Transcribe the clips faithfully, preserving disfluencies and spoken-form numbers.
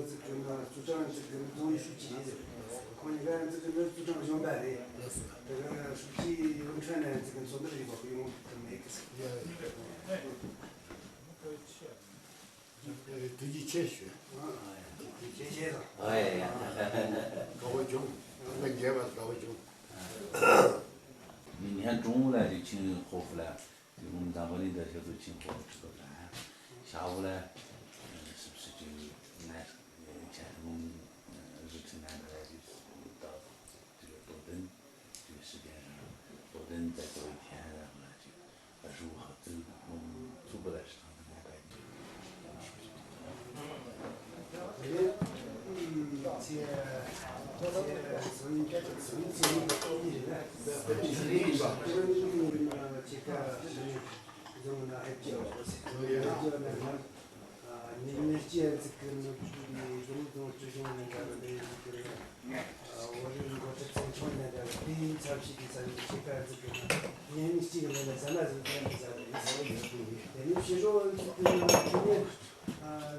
ཙི་གི་ནི་ཙུའུ་ཀྲང་ཙི་གི་ནི་རྫོང་ཡི་ཧྲུའུ་ཅི་རེད། ཁོང་གཉིས་ཀ་ཙི་གི་ནི་ཙུའུ་ཀྲང་གཞོན་པ་རེད། དེ་ག་ཧྲུའུ་ཅི་ཡོན་ཁྲན་ནས་ཙི་གི་ཚོགས་འདུར་ཡོད་པ་ཡོང་ཐུབ་མེད་གི་ཟེར། ཐུགས་རྗེ་ཆེ་ཞུ། ཐུགས་རྗེ་ཆེ་དང་། ཨ་ཡ་ཡ། དགའ་བོ་བྱུང་། ང་ཉེ་བར་དགའ་བོ་བྱུང་། ཉིན་ཧན་ཀྲུང་ལ་རིག་ཆིང་ཧོ་ཧྥུ་ལ། དེ་རུང་འཛམ་བུ་གླིང་དང་ཞབས་ཏོག་ཆེན་པོ་ཁྲི་ཐོག་དང་། ཞྭ་བོ་ལ་སུབ་སུ་ཅིག་ངས་ཆ་རུང་རི་ཁྲི་ན་འདྲ་ཅིག་ཏོག་ཏོག་ཏོག་ཏན་ཅིག་སི་ཏན་རང་ཏོག་ཏན་ད་ཏོག་ཁྱེད་རང་ལ་ཅིག་རུ་ཧ་ཙི་ཚུགས་པ་ལ་ཧྲི་ཐང་ད་ན་ག་ཡིན།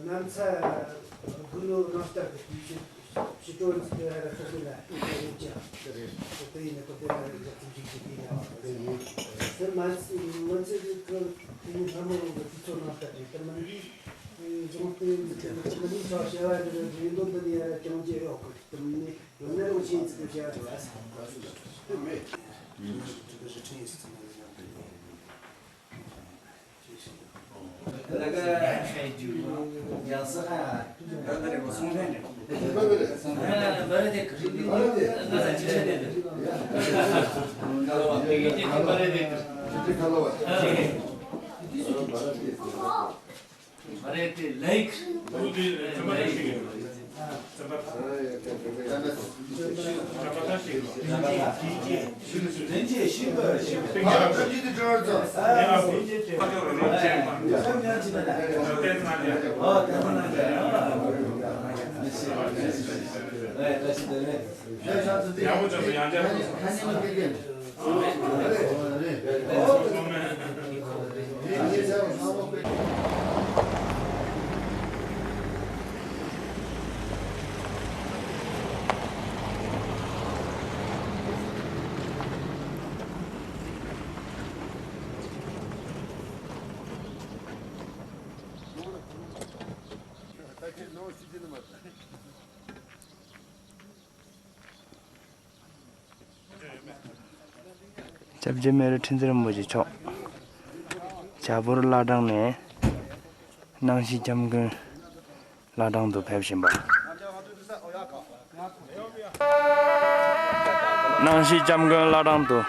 གནམ་ས་དགུ་ནོ་རང་ལྟར་གྱི་དུས་ཆེན་ཕྱི་དྲོ་ནས་དེ་ཧ་ར་ཐོག་ཏུ་ལ་ཡོད་ཀྱང་དེ་རེད། དེ་ཡིན་ན་ཁོ་དེ་ལ་རེ་རྒྱག་ཐུབ་ཅིག་ཅིག་ཡིན་ཡང་དེ་ཡིན། དེ་མ་མ་ཚད་ཀྱི་དེ་ནི་ལྷ་མོ་རང་གི་དུས་ཚོད་ནང་ལྟར་རེད། དེ་མ་འདི་གཞུང་དེ་མི་ནི་ཆོག་བྱ་བ་འདི་རེད་འདོད་འདི་ནི་ཡ་ར་ཅང་ཅེ་ཡོད་གི་དེ་མི་ནི་ཡོད་ན་རུང་ཆེན་ཚིག་གི་བྱ་བ་རེད། དེ་མེད། སྐྱབས་རྗེ་སྨན་རི་ཁྲི་འཛིན་རིན་པོ་ཆེ་མཆོག་བྱ་འཕུར་བླ་བྲང་ནས་སྣང་ཞིག་སྐྱབས་མགོན་བླ་བྲང་དུ་ཕེབས་བཞིན་པ། སྣང་ཞིག་སྐྱབས་མགོན་བླ་བྲང་དུ་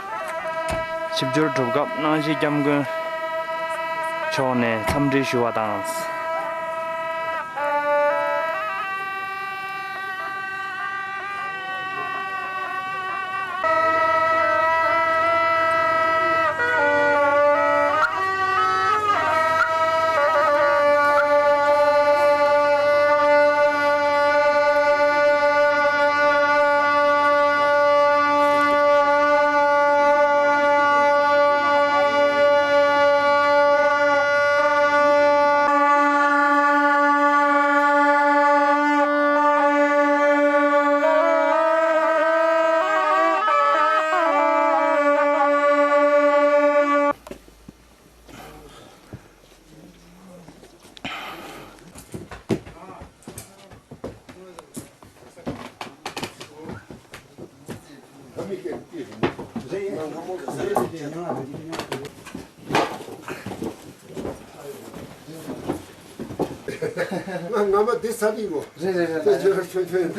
ཆིབས་བསྒྱུར་གྲུབ་སྐབས། སྣང་ཞིག་སྐྱབས་མགོན་མཆོག་ནས་འཚམས་འདྲི་ཞུ་བ་དང་། ང་ང་མ་དེ་ས་དེ་གོ། རེད་རེད་རེད། དེ་ཇོར་ཆོན་ཆོན།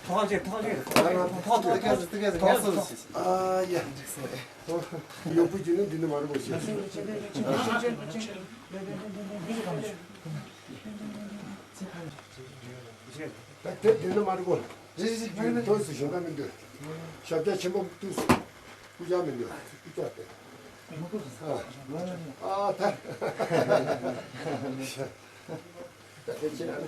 ཐོག་ཅིག་ཐོག་ཅིག་ཐོག་ཐོག་ཐོག་ཐོག་ཐོག་ཐོག་སོ་སོ། ཨ་ཡ། ཡོག་པོ་ཅི་ནི་འདི་ནི་མ་རུ་གོ་ཤེས། ད་དེ་དེ་ནི་མ་རུ་གོ། རེད་རེད་རེད། ཐོས་སུ་ཞུང་ཁ་མི་འདུག་ཞབས་རྒྱ་ཆེན་པོ་བཏུས་སུ། སྐུ་ཅག་མི་འདུག་སྐུ་ཅག་དེ། ཨ་ད། ད་དེ་ཕྱིར་ར།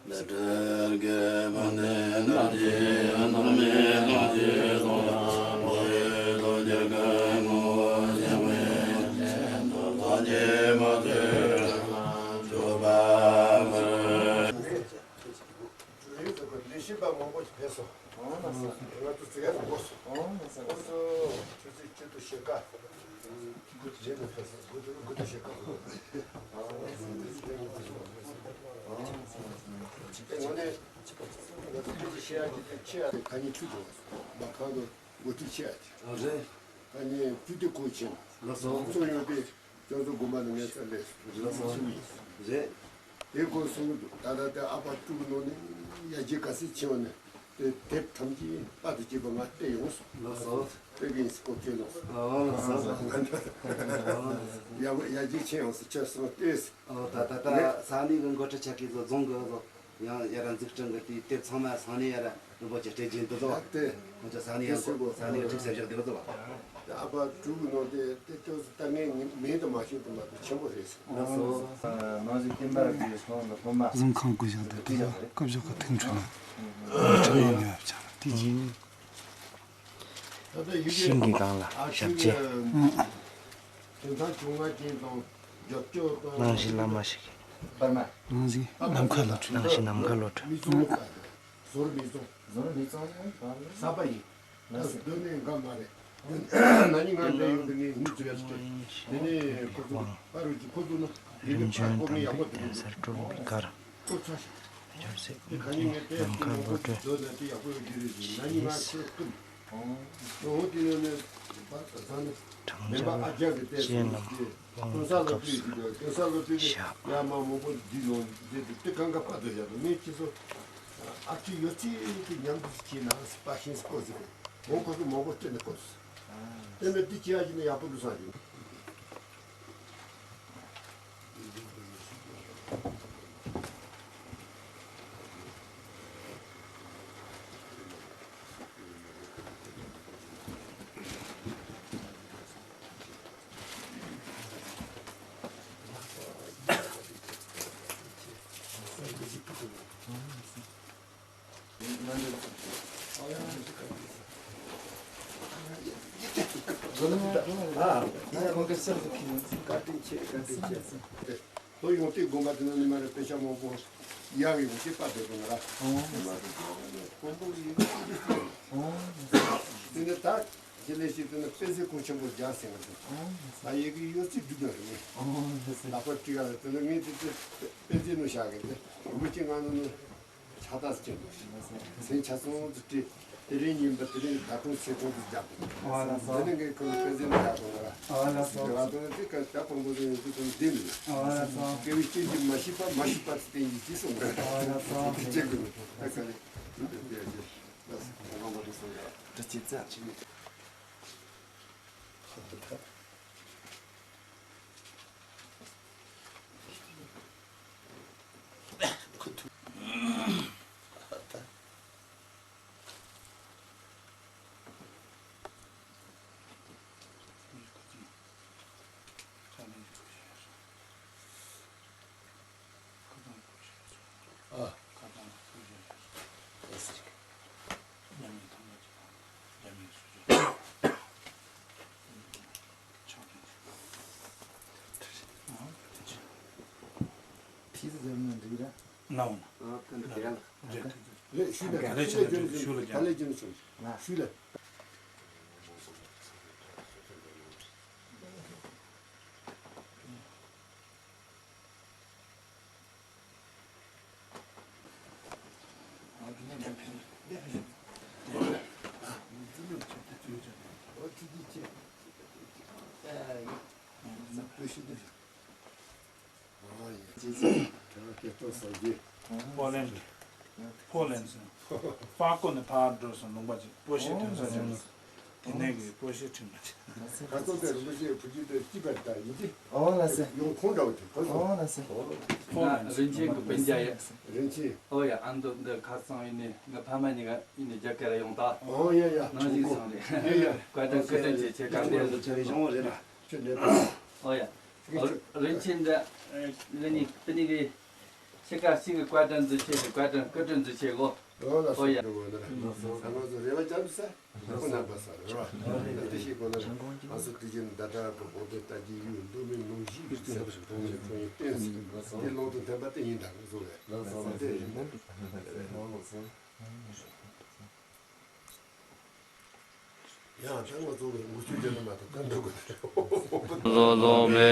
ལ་དྲོད། ལས་བྱེད་པ་མང་པོ་ཞིག་ཕེབས་སོང་། ང་ཚོ་ཙི་ག་ལ་འགོ་སོང་། འགོ་སོང་། ཆུ་ཚོད་བཅུ་དང་ཕྱེད་ཀ། དགུ་དང་ཕྱེད་ཀ། དགུ་དང་ཕྱེད་ཀ། དེ་ངོ་ནས་ང་ཚོ་ཕྱི་ཡ་གི་དེ་ཕྱི་ཡ་དེ་ཁ་ཉིན་ཁྲུས་དགོས། མ་ཁང་དུ་འགོ་ཁྲིད་ཕྱི་ཡ་དེ། ཨ་རེད། ཁ་ཉིན་ཕུད་དེ་ཁོ་ཕྱིན། ལགས་སོ། གཙོ་ཡོད་དེ། ཅང་ཚོ་དགོན་པ་ནས་ངས་ཚར་ལས་སུ་ལ་སོང་ཡིན། རེད། དེ་ཁོ་གསུང་གི་འདུག་ད་ལྟ་དེ་ཨ་ཕ་ཕྲུ་གུ་ནང་ནས་ཡར་རྒྱས་ག་ཚོད་ཕྱིན་པ་ནས་དེ་དེབ་ཐམས་ཅད་པར་དུ་བརྒྱབ་པ་ང་བལྟས་ཡོང་སོང་། ལགས་སོ། དཔེ་གི་ཡིན་སི་ཀོ་ཐེ་ལོ། ཨོ་ལགས་སོ། ཡར་ཡར་རྒྱས་ཕྱིན་ཡོང་སི་ཁྱོད་སོང་བལྟས་སི། ཨོ་ད་ད་ད་ས་གནས་གི་འགོ་ཁྲིད་ཆགས་ཀྱི་བཟོ་རྫོང་གི་བཟོ། ཡང་ཡ་ར་འཛུགས་སྐྲུན་གྱི་དེའི་དེབ་ཚང་མ་ས་གནས་ཡ་ར་རིན་པོ་ཆེ་སྤྲད་རྒྱུ་འདུག་ཟེར་བ། དེ་ཁོང་ཚོ་ས་གནས་ཡང་དེ་སུ་གོ་ས་གནས་ཡང་ཁྲིག་ཟེར་བཞག་བསྡད་པ་ཟེར་བ། ཨ་ཕ་ཕྲུ་གུ་ནང་དེ་དེ་ལྟོས་སུ་ལྟ་ངན་མིང་དུ་མ་ཤེས་དུ་མ་དུ་ཆེན་པོ་རེད་ཟེར། ལགས་སོ། ནང་བཞིན་བསྟན་པ་རྒྱུད་སོང་ལ་སློབ་མ། གཟིམ་ཁང་བཀོད་བཞག་དེ་དུ་སྐུ་བཞུགས་ཀྱི་ཐིག་འཕྲོ་ལ་ཁྲག་ཡོད་ནུས་པ་བྱ་དེ་ཅི། ཤིང་གི་སྒང་ལ་ཞབས་རྗེས། དེང་སང་བྱུང་བ་ཅན་དང་རྒྱབ་སྐྱོར་དང་། ནང་བཞིན་བླ་མ་ཞིག་གིས། པར་མ། ནང་བཞིན་ནམ་མཁའ་ལོ་བྲེ། ནང་བཞིན་ནམ་མཁའ་ལོ་བྲེ། མི་ཚོང་པ་ཟོར་མི་ཚོང་། ཟོར་མི་ཚོང་ཡང་པར་མ། ས་པ་ཡིན། ལགས་སོ། སྡོད་གནས་འགའ་མ་རེད། ན་ནིང་ང་འདྲ་ཡོད་འདི་ངས་མི་ཚོ་ཡར་སྟེ། དེ་ནས་ཁོ་ཚོ་པར་རུ་གྱི་ཁོ་ཚོ་ནི་རིན་ཆེན་དང་ལྡན་སེར་སྤྲོ་ལོ་གར། ཁོ་ཚོ་ཤ་ཤ། སྦྱོར་སེ་ནམ་མཁའ་ལོ་བྲེ། སྡོད་ན་དེ་ཡག་པོ་ཡོད་ཀྱི་རེད་ཟེར། ན་ནིང་ང་ཚོ་ཀུན། འོ་དེ་ནས་ནས་བ་ས་ནས་མེད་པ་ཨ་ཅག་གི་ལྟས་སུ་དེ་དོན་ས་སློབ་གྲྭའི་གི་དོན་ས་སློབ་གྲྭའི་གི་ཡར་མ་མང་པོ་འདི་ནང་འདི་དེ་དེ་གང་ག་པར་དུ་བཞག་ནས་ངས་ཁྱེད་ཚོ་ཨ་ཅེ་ཡོད་ཚད་དེ་མཉམ་དུ་བྱས་ན་པ་ཤེས་སུ་བཀོད་ཟེར། འོ་ཁོ་ཚོ་མང་པོ་སྤྲད་ནས་བཀོད་ཟེར། དེ་ནས་འདི་བྱེད་ཡ་ཅིག་ནི་ཡག་པོ་འདུག་བསམ་གི། ལྷོ་ཡོང་སྟེ་དགོན་པ་དེ་ན་ནི་མ་རེད། དཔེ་ཆ་མང་པོ་ཡག་ཡོང་སྟེ་པར་སྡོད་དགོས་ན་ར། དེ་ནས་ད་དེ་ལས་ཤིག་དེ་ནི་དཔེ་མཛོད་ཁང་ཆེན་པོ་རྒྱག་ཟེར་བ་དེ། ད་ཡི་གེ་ཡོད་ཚད་སྒྲིག་དགོས་རེད། ལག་པ་བྲིས་ཡ་ལ་དེ་ནི་ངས་དེ་དེ་དཔེ་མཛོད་ནང་བཞག་གི་དེ་རུ་མི་གཅིག་ང་ནི་ནི། ཕྱག་རྟགས་སུ་བྱེད་དགོས། མཚན་ཆ་ཚང་དུ་བྲིས། དེ་རིང་ཉིན་པ་དེ་རིང་ཟླ་གྲོང་ཚེས་གྲོང་དུ་རྒྱག་དགོས། ཨོ་ལགས་སོ། དེ་ནི་ངས་ཁོང་གི་དཔེ་མཛོད་ནང་བཞག་དགོས་ན་ར། ཨོ་ལགས་སོ། དེ་བ་དོན་དེ་ག་ད་དཔང་པོ་དེ་ཡོད་དུས་དོན་འདི་མིན། ཨོ་ལགས་སོ། དགེ་བའི་རྐྱེན་གྱིས་མ་ཤེས་པ་མ་ཤེས་པ་དེ་བསྟན་གྱིས་ཅི་གསུངས་པ། ཨོ་ལགས་སོ། དེ་བྱེད་དགོས། ད་ག་ནས་འདི་འདི་འདི་ལགས་སོ། དཔང་པོ་དེ་སོང་ཡ། དྲི་ཆེ་ཙག་ཆེ། ཕྱིས་སུ་ཟེར་ན་འགྲིག་ར། ནའོ་ན། ཨ་ཕན་ཐོགས་ཡ་ལ། རེད། ཞུ་ལ་རེད། ཞུ་ལ་རྒྱབ། ཞུ་ལ་རྒྱབ། ཞུ་ལ། པོ་ལན། པོ་ལན་སོང་། པ་ཀོ་ནས་ཕར་འགྲོ་སོང་། ལུང་པ་ཅིག་པོ་ཤེ་ཐོན་ས་ཅིག་དེ་ནས་གི་པོ་ཤེ་ཁྲིམས་ལ་ཅིག་ཁ་སང་དེ་རིན་པོ་ཆེ་བུ་རྒྱུད་དེ་ཅི་བར་ད་ཡིན་གྱི། ཨོ་ལགས་སེ། ཡོང་ཁོང་འདྲ་བོ་དེ་གོ་སོང་། ཨོ་ལགས་སེ། ཨོ། ང་རིན་ཆེན་གི་སྤུན་ཀྱག་ཡིན། རིན་ཆེན། ཨོ་ཡ། ཨ་མདོ་འདི་ཁ་སང་ཡིན་ནི་ང་ཕ་མ་གཉིས་ཀ་ཡིན་ནི་རྒྱ་གར་ཡོང་ད། ཨོ་ཡ་ཡ། ནང་བཞིན་སོང་རེད། ཡ་ཡ། བཀའ་དྲིན་བཀའ་དྲིན་ཆེ། ཆེ་བཀའ་དྲིན་ཆེ། ཆེ་རེ་བྱུང་བ་རེད་ན། ཁྱོད་འདྲ་ད། ཨོ་ཡ། རིན་ཆེན་འདྲ། ང་གཉིས་དེ་ནི་གི་ཁྱེད་ཀ་སི་གི་བཀའ་དྲིན་འཛུལ་ཆེ་ནི་བཀའ་དྲིན་བཀའ་དྲིན་འཛུལ་ཆེ་གོ། ཨོ་ལ་ཨོ་ཡ། སོ་འགྲོ་གོ་ནི་རེད། ང་ཚོ་རེ་བ་རྒྱབ་ས་ཁོ་ན་པ་ས་རེད་བ། དེ་ཤེས་གོ་ནི་རེད། ང་ཚོ་དེ་བཞིན་ད་ལྟ་གི་བོད་དེ་ལྟ་གི་ཡུལ་མདོ་སྨད་ནང་བཞིན་གྱི་ས་ཁོང་ནས་ཁོང་ཡི་བསྟན་སྲིད་དེ་ལོག་ཏུ་འཐེན་པ་དེ་ཡིན་ད་ང་ཚོ་ལས་དེ་ཡིན་ནི་རེད། ཡང་ཅང་ང་ཚོ་གི་ངུ་ཆོས་ཅན་མ་ཐག་ཐན་འདུག་གི། བཟོ་བཟོ་བའི།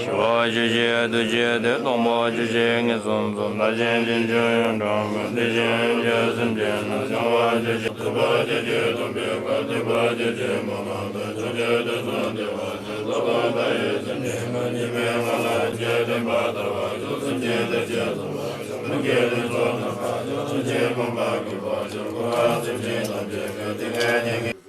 ཞི་བ་ཆོས་ཀྱི་རྡོ་རྗེ་སྟེ། སྟོང་པ་ཆོས་ཀྱི་ངེས་གསུམ་སོ། ལྷ་ཆེན་ཅིང་འབྱུང་ཡང་གྲགས་པ། དེ་བཞིན་གཤེགས་སེམས་ཅན་རྣམས། བྱང་བ་ཆོས་ཀྱི་ཐུབ་པ་ཆོས་ཀྱི་སྟོན་པའི་བཀའ། ཐེག་པ་ཆོས་ཀྱི་མ་འོངས་པ། ཆོས་ཀྱི་དུས་གསུམ་བདེ་བ་ཆེན་པོ། ལྷ་དང་མཐའ་ཡས་སེམས་ཅན་ཀུན། སྙིགས་མའི་ངང་ལ་རྗེས་དྲན་པ་ལྟར་བར་ཤོག་སེམས་ཅན་ཐམས་ཅད་སྲུང་བར་ཤོག་སེམས་ཅན་ལ་ཕན་ཐོགས་པར་ཤོག་སེམས་ཅན་ཕན་པ་སྒྲུབ་པར་ཤོག་འཁོར་བ་སེམས་ཅན་ཐམས་ཅད་ཀུན། ཏིང་ངེ་འཛིན་གྱི།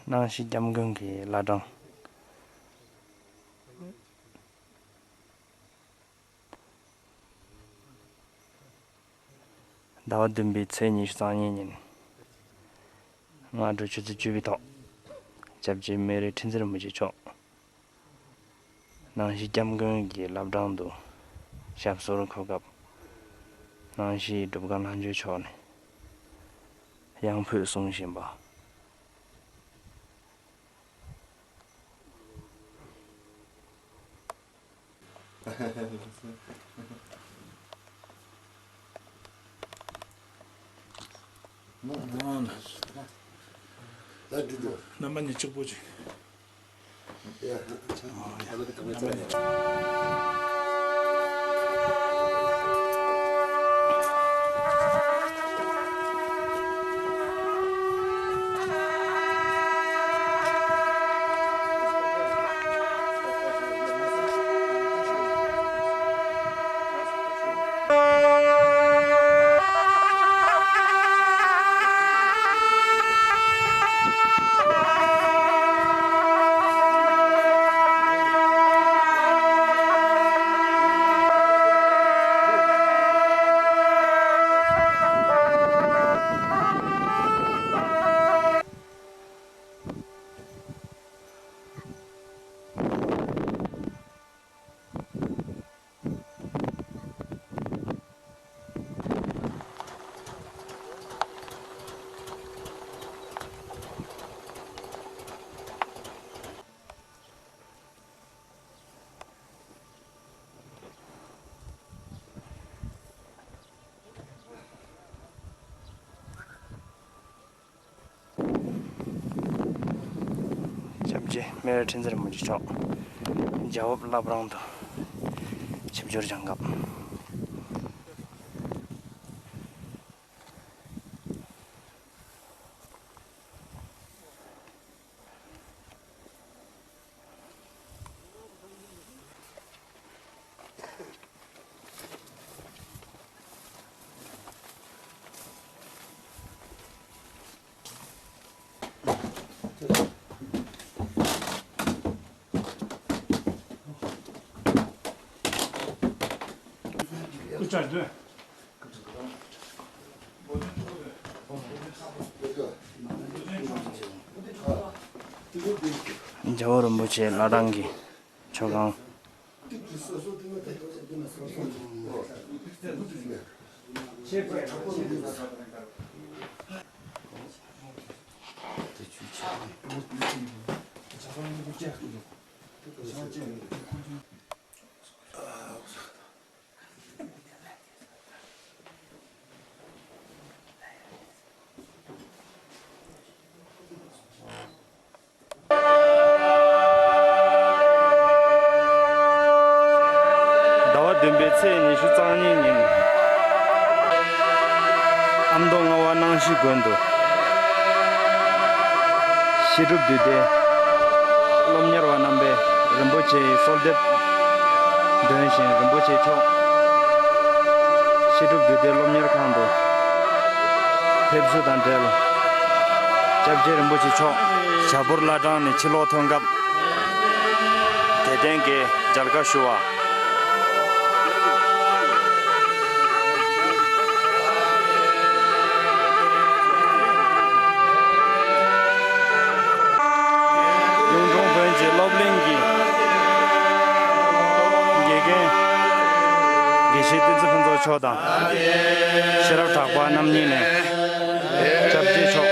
སྣང་ཞིག་སྐྱབས་མགོན་གྱི་བླ་བྲང་། ཟླ་བ་བདུན་པའི་ཚེས་ཉི་ཤུ་རྩ་གཉིས་ཉིན། སྔ་དྲོ་ཆུ་ཚོད་བཅུ་པའི་ཐོག་སྐྱབས་རྗེ་སྨན་རི་ཁྲི་འཛིན་རིན་པོ་ཆེ་མཆོག་སྣང་ཞིག་སྐྱབས་མགོན་གྱི་བླ་བྲང་དུ་ཞབས་སོར་འཁོད་སྐབས། སྣང་ཞིག་སྒྲུབ་ཁང་ལྷ་མཆོད་མཆོག་ནས་ཡང་ཕུད་གསུང་བཞིན་པ། རྣམ་པ་གཉིས་གཅིག་པོ་ཅིག་སྐྱབས་རྗེ་སྨན་རི་ཁྲི་འཛིན་རིན་པོ་ཆེ་མཆོག་རྒྱལ་བབ་བླ་བྲང་དུ་ཆིབས་བསྒྱུར་བྱུང་སྐབས། རྒྱལ་བ་རིན་པོ་ཆེ་བླ་བྲང་གི་མཆོད་ཁང་། ཟླ་བ་བདུན་པའི་ཚེས་ཉི་ཤུ་རྩ་གཉིས་ཉིན། ཨ་མདོ་རྔ་བ་སྣང་བཞི་དགོན་དུ། བཤད་སྒྲུབ་འདུས་སྡེ་སློབ་གཉེར་བ་རྣམ་པས་རིན་པོ་ཆེའི་གསོལ་འདེབས་འདོན་བཞིན་རིན་པོ་ཆེ་མཆོག་བཤད་སྒྲུབ་འདུས་སྡེ་སློབ་གཉེར་ཁང་དུ་ཕེབས་བསུ་དང་འབྲེལ། སྐྱབས་རྗེ་རིན་པོ་ཆེ་མཆོག་ཞྭ་ཕོར་བླ་བྲང་ནས་ཕྱིར་ལོག་ཐོན་སྐབས། དད་ལྡན་གྱིས་མཇལ་ཁ་ཞུ་བ། གཡུང་དྲུང་བོན་གྱི་སློབ་གླིང་གི་དགེ་རྒན་དགེ་བཤེས་བསྟན་འཛིན་ཕུན་ཚོགས་མཆོག་དང་། ཤེས་རབ་གྲགས་པ་རྣམ་གཉིས་ནས་སྐྱབས་རྗེ་མཆོག་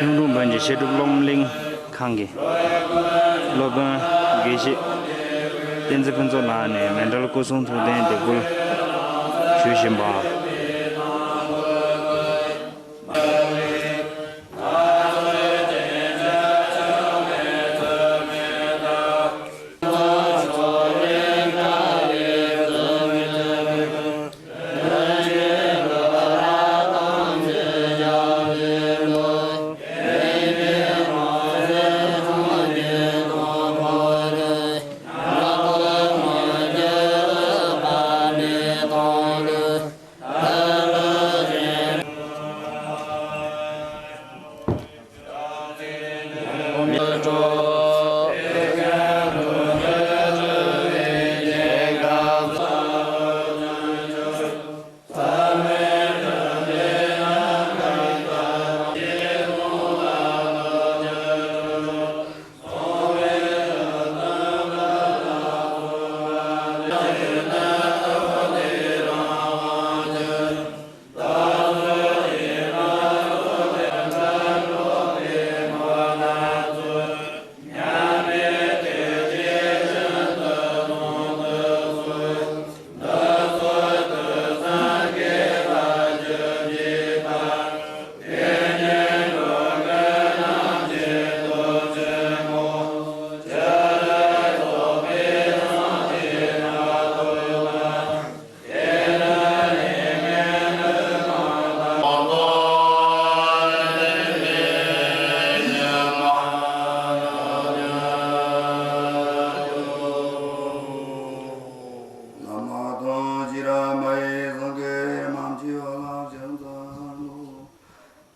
གཡུང་དྲུང་བོན་གྱི་བཤད་སྒྲུབ་སློབ་གླིང་ ཁང་གི་སློབ་དཔོན་དགེ་བཤེས་བསྟན་འཛིན་ཕུན་ཚོགས་ལགས་ནས་མཎྜལ་སྐུ་གསུང་ཐུགས་རྟེན་དེ་འབུལ་ཞུ་བཞིན་པ།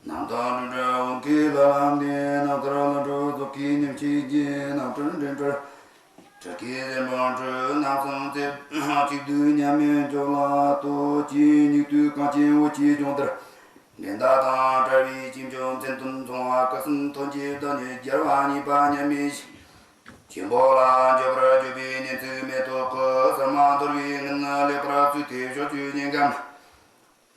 ནམ་དང་འགྲོ་འདྲ་འོང་གི་ལ་ལམ་ནས་ནམ་ཐར་ལམ་འགྲོ་རྫོགས་ཀྱི་ཉིན་གཅིག་གི་ནམ་གྲུ་འདྲེན་གྲུ། དྲུག་གི་ཟིན་པ་འབྲུ་རྣམ་གསུམ་རྩེ། གཅིག་བསྡུས་མཉམ་མེད་འཇོག་ལ་ལྟོས། ཅིའི་སྙིགས་དུས་གངས་ཅན་འོད་ཀྱི་ལྗོངས་འདིར། འགྲན་ཟླ་དང་བྲལ་བའི་ཅིས་འགྱུར་མཚན་དུ་མཚུངས་པ། སྐུ་གསུམ་ཐོན་སྐྱེད་བདག་ཉིད་རྒྱལ་བ་གཉིས་པ་མཉམ་མེད་ཞིང་ཆེན་པོ་ལ་འགྱུར་བར་འགྱུར་བའི་ཉིན་མཚན་མེ་ཏོག་གི་ཟེར་མ་འདོར་བའི་ངང་ལེགས་པར་བཙུགས་ཏེ་ཕྱོགས་བཅུའི་སྙིང་ཁམས།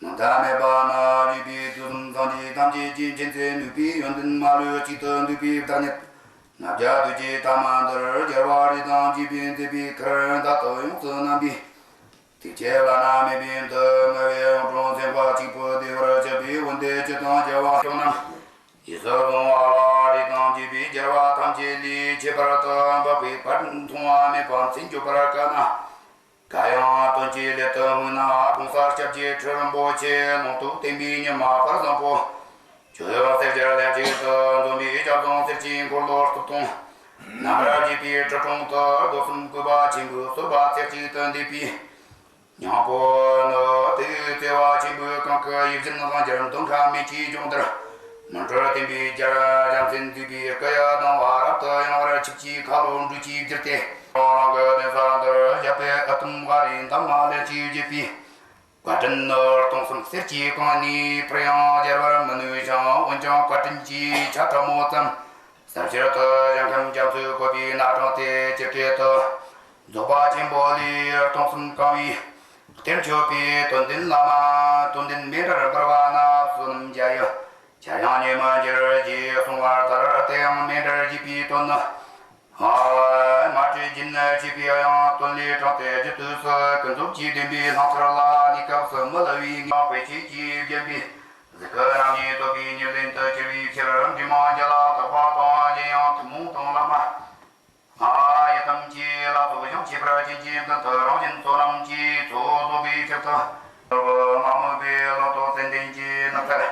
མུ་མཐའ་མེད་པ་ན་བཞུགས་པའི་དུས་གསུམ་སངས་རྒྱས་ཐམས་ཅད་ཀྱི་མཁྱེན་བརྩེ་ནུས་པའི་ཡོན་ཏན་མ་ལུས་གཅིག་ཏུ་འདུས་པའི་བདག་ཉིད་ལྔ་བརྒྱ་དུས་ཀྱི་ཐ་མ་འདིར་རྒྱལ་བ་རིགས་དང་བཅས་པའི་མཛད་པའི་ཁར་བདག་ཏུ་ཡོངས་སུ་རྣམ་པའི་ཐུགས་བསྐྱེད་བླ་ན་མེད་པའི་མཐུ་བསྔོས་པས་ཡོངས་གྲོང་སེམས་དཔའ་གཅིག་པུ་བདེ་བར་གཤེགས་པའི་འོད་ཟེར་སྤྱི་དང་རྒྱལ་བ་སྐྱོང་རྣམས། ཡིད་སུ་བཟུང་བ་ལ་རིགས་དང་བཅས་པའི་རྒྱལ་བ་ཐམས་ཅད་ལས་ཁྱད་པར་དུ་འཕགས་པའི་བཀའ་དྲིན་མཐོང་བ་མེད་པ་མཚན་བརྗོད་པར་དཀའ་ན། གང་ཡང་དོན་གྱི་སླད་དུ་སྨོས་ན་གོང་ས་སྐྱབས་རྗེ་ཁྲི་རིན་པོ་ཆེ་ལུང་རྟོགས་བསྟན་པའི་ཉི་མ་དཔལ་བཟང་པོ། ཁྱོད་ཡང་གསེར་སྦྱར་ལན་གཅིག་ཏུ་འཛོམས་པའི་སྐྱབས་དང་གསེར་གྱི་འཁོར་ལོ་སྟོབས་དང་རྣམ་པར་རྒྱས་པའི་ཁྲི་སྲོང་དུ་སྒོ་གསུམ་གུས་པ་ཆེན་པོས་གསོལ་བ་རྩེ་གཅིག་ཏུ་འདེབས་པའི་སྙིང་པོ་ནི། དེའི་བརྩེ་བ་ཆེན་པོའི་གང་གི་ཡིད་བཞིན་དབང་གྱུར་མདོ་ཁམས་སྨད་ཀྱི་ལྗོངས་འདིར་མུན་སེལ་བསྟན་པའི་རྒྱལ་རྒྱལ་མཚན་མཛེས་པའི་སྐུ་ཡི་གདུང་བ་རབ་ཏུ་ཡངས་པར་ཆིབས་ཀྱི་ཁ་ལོ་འབྲུག་གི་རྒྱུད་དེ། རང་གི་གདན་ས་འདིར་བཞག་པའི་ཨ་ཐུམ་ཝ་རའི་འདབ་མ་ལན་གཅིག་བརྒྱུད་པའི་བཀའ་དྲིན་ནི་སྟོང་གསུམ་གསེར་གྱིས་བཀང་ནས་ཕར་ཡང་སྦྱར་བར་མི་ནུས་ཤིང་། འོན་ཀྱང་བཀའ་དྲིན་གྱི་ཆར་ཕྲ་མོ་ཙམ་ཟབ་ཞིར་དུ་གཞལ་ཁམས་རྒྱ་མཚོས་བཀོད་པའི་སྣ་དྲངས་ཏེ། ཇི་སྐད་དུ། རྫོགས་པ་ཆེན་པོ་ལས་སྟོང་གསུམ་གང་བའི་གཏེར་མཆོད་པའི་དོན་ལྡན་བླ་མ། དོན་ལྡན་མཎྜལ་འབུལ་བ་ན་བསོད་ནམས་བརྒྱ་ཡི་ཆར་ཡང་ཉམས་མི་འགྱུར་ཞེས་གསུངས་པ་ལྟར། དེ་ཡང་མཎྜལ་ཞེས་པའི་དོན་ནི། མ་སྤྲོས་རྒྱུན་ཆད་པའི་ཡང་དོན་ལས་དྲངས་ཏེ་རྒྱུད་དུ་སུ་ཀུན་རྫོབ་ཀྱི་བདེན་པའི་སྣང་ཚུལ་ལ་གནས་སྐབས་སུ་མི་སླུ་བའི་ངང་དཔེ་བྱད་ཀྱིས་བརྒྱན་པའི་གཟུགས་སྐུ་རང་གིས་བསྟོད་པའི་ཉེར་ལེན་དུ་གྱུར་པའི་ཕྱིར། འབྲས་མང་རྒྱུད་ལ་དག་པ་དང་། གཞན་ཡང་ཐུན་མོང་དང་བླ་མ་ཡི་དམ་གྱི་ལྷ་ཚོགས་ཡང་ཁྱད་པར་ཅན་གྱི་མདུན་དུ་རང་གཞན་བསོད་ནམས་ཀྱི་ཚོགས་རྫོགས་པའི་ཕྱིར་དུ། མ་སྨོས་པའི་ལོ་ཏོག་ཙན་དན་གྱི་ནགས་ཚལ།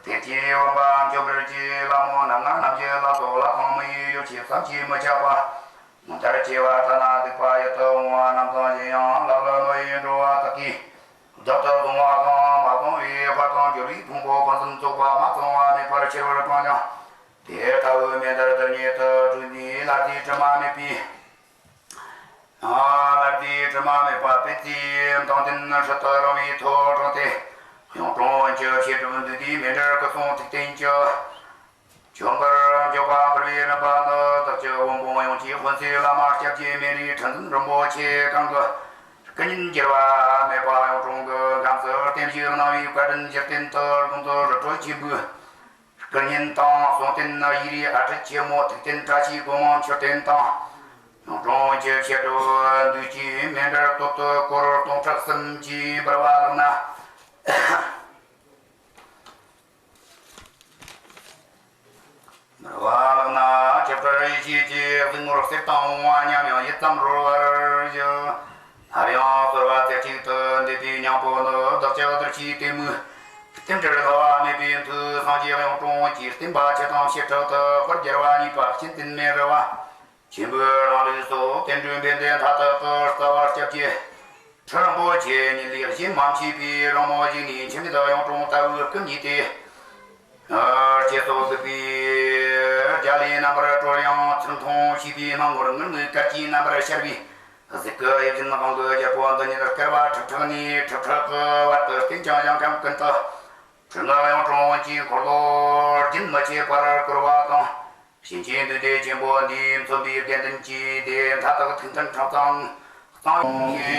གཏེར་གྱི་བུམ་པ་མཆོད་པར་བྱེད། ལྷ་མོ་རྣམ་ལྔ་རྣམས་ཀྱི་ལྷ་ཚོགས་ལ་གང་མི་ཡི་ཡོ་བྱད་བསམ་གྱིས་མི་ཁྱབ་པ། མངོན་མཐར་བྱེད་པ་ཐ་ན་སྡིག་པ་ཡིད་དུ་འོང་བ་རྣམས་དང་། གཞན་ཡང་ལྷ་ལ་མོས་པའི་འགྲོ་བ་དག་གིས་བདག་ཏུ་བཟུང་བ་དང་། མ་བཟུང་བའི་དཔལ་དང་འབྱོར་པའི་ཕུང་པོ་ཕུན་སུམ་ཚོགས་པ་མ་བཙལ་བ་མེད་པར་ཁྱེར་བར་གང་ཡང་། དེ་ལྟ་བུའི་མཎྜལ་འདི་ཉིད་དུ་བསྒྲུབས་ནས་སླར་དེའི་དྲི་མ་མེད་པའི། སླར་དེའི་དྲི་མ་མེད་པ་སྤེལ་ཏེ་མདངས་ལྡན་ཧྲིལ་དུ་རིང་བའི་ཐོག་དྲངས་ཏེ། གཡུང་དྲུང་བོན་གྱི་བཤད་སྒྲུབ་འདུས་སྡེའི་མཎྜལ་སྐུ་གསུང་ཐུགས་རྟེན་གྱི་མཆོད་པར་འཇོག་པ་འབུལ་བའི་རིམ་པ་ནི། བདག་ཅག་དབོན་པོ་ཡོངས་ཀྱི་དཔོན་སྲས་བླ་མ་སྐྱབས་རྗེ་སྨན་རིའི་ཁྲི་འཛིན་རིན་པོ་ཆེ་གང་གི་སྐུ་ཉིད་འགྱུར་བ་མེད་པ་གཡུང་དྲུང་གི་ཁམས་སུ་བརྟན་བཞུགས་གནང་བའི་བཀའ་དྲིན་གྱི་རྟེན་དུ་དགོངས་སུ་རི་ཁྲོད་ཆེན་པོའི་ སྐུ་བརྙན་དང་གསུང་རྟེན་ཡིག་རིགས་ཨ་འབྲུ་ཆེན་མོ། ཐུགས་རྟེན་བཀྲ་ཤིས་སྒོ་མང་མཆོད་རྟེན་དང་། གཡུང་དྲུང་གི་ཞབས་དྲུང་བདུད་ཀྱི་མེ་འབྲེལ་སྟོད་དུ་སྐོར་སྟོང་ཕྲག་གསུམ་གྱིས་འབུལ་བ་ལག་ན། འབུལ་བ་ལག་ན་ཆིབས་ཁྲི་ཡེ་ཤེས་ཀྱི་གཟིགས་ངོར་གསེར་དང་བུང་བ་མཉམ་ཡང་ཡིད་ཙམ་རོལ་བར་བཞུགས། སླར་ཡང་གསོལ་བ་རྩེ་གཅིག་ཏུ་འདེབས་པའི་སྙིང་པོ་ནི། བདག་ཅག་གདུལ་བྱའི་དེ་མོའི་རྟེན་འབྲེལ་བསླུ་བ་མེད་པའི་མཐུས། སངས་རྒྱས་གཡུང་དྲུང་གི་བསྟན་པ་སྤྱི་དང་བྱེ་བྲག་ཏུ་དཔལ་རྒྱལ་བ་གཉིས་པ་སྤྱི་བསྟན་མའི་རོལ་བ་ཆེན་པོའི་རང་ལུགས་སུ་བསྟན་འགྲོའི་དཔལ་ལྡན་མཐའ་དག་ཏུ་རྩ་བར་སྐྱབས་ཀྱི་ཁྲི་རིན་པོ་ཆེ་ཉིད་ལས་གཞན་མ་མཆིས་པའི་རང་མོས་ཤིང་ནས། འཆི་མེད་གཡུང་དྲུང་ལྟ་བུའི་སྐུ་བརྙེས་ཏེ། སྐྱེ་སོགས་སྲིད་པའི་རྒྱ་ལས་རྣམ་པར་གྲོལ་ཡང་ཚུར་མཐོང་ཤེས་པའི་སྣང་ངོར་ངུར་སྨྲིག་དཀར་གྱི་རྣམ་པར་ཤར་བའི་གཟིག་གི་དབྱིབས་བཞིན་དབང་གི་རྒྱལ་པོ་འདི་ཉིད་སྐལ་བ་ཁྲི་ཕྲག་ནས་ཁྲི་ཕྲག་གི་བར་དུ་བརྟན་ཅིང་ཡང་ཁམས་ཀུན་ཏུ་ཁྲི་ལྔ་གཡུང་དྲུང་གི་འཁོར་ལོ་རྒྱུན་མི་ཆད་པར་བསྐོར་བ་དང་། གཤིན་རྗེའི་འདུས་སྡེ་ཆེན་པོ་འདིས་མཚོན་པའི་དགེ་འདུན་གྱི་སྡེ་མཐའ་དག་ཐུགས་མཐུན་ཁྲིམས་གཙང་གཙང་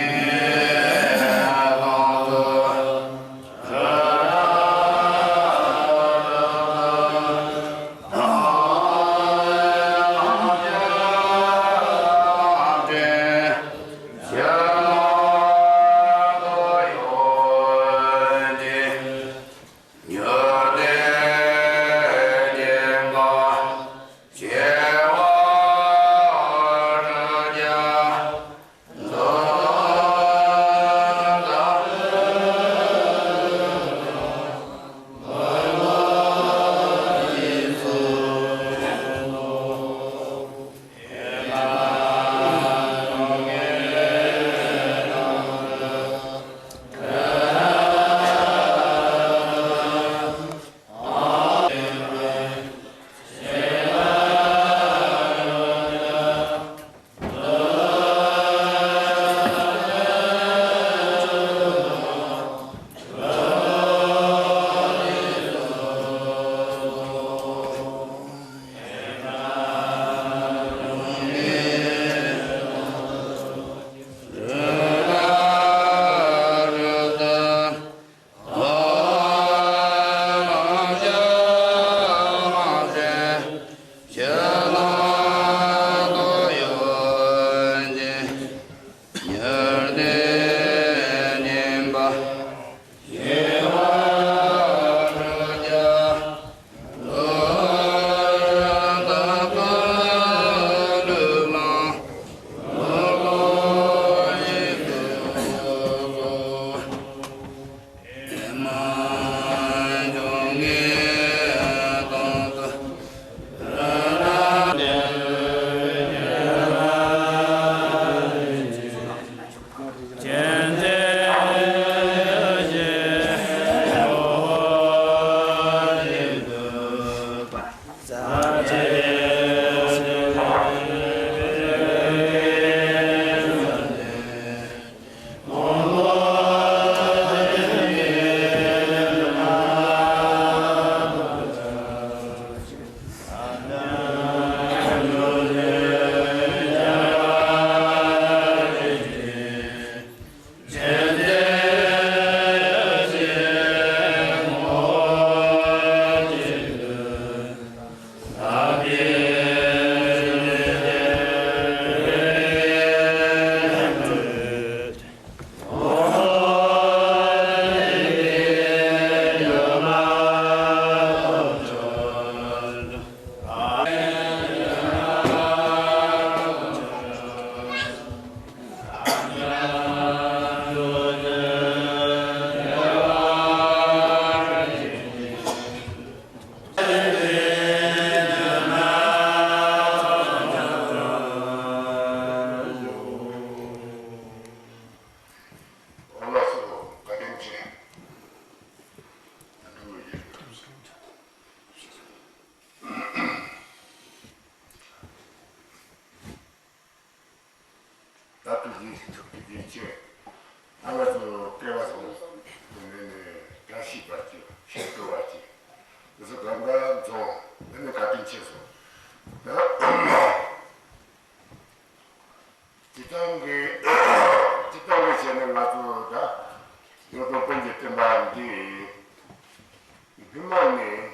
ད་དུས་ཡིན་ཐུབ་ཀྱི་ཡིན་ཅེས། ང་ཚོ་སྐལ་བ་བཟང་། དེ་ནས་བཀྲ་ཤིས་པ་ཅིག་ཤེས་རྟོགས་པ་ཅིག་དེ་ཚོ་གང་ག་རྫོང་། དེ་ནས་བཀའ་དྲིན་ཆེ་སོང་། ད་སྤྱི་བཏང་གི་སྤྱི་བཏང་གི་བྱས་ན་ང་ཚོ་ད་གཡུང་དྲུང་བོན་གྱི་བསྟན་པ་འདི་སྔོན་མ་ནས།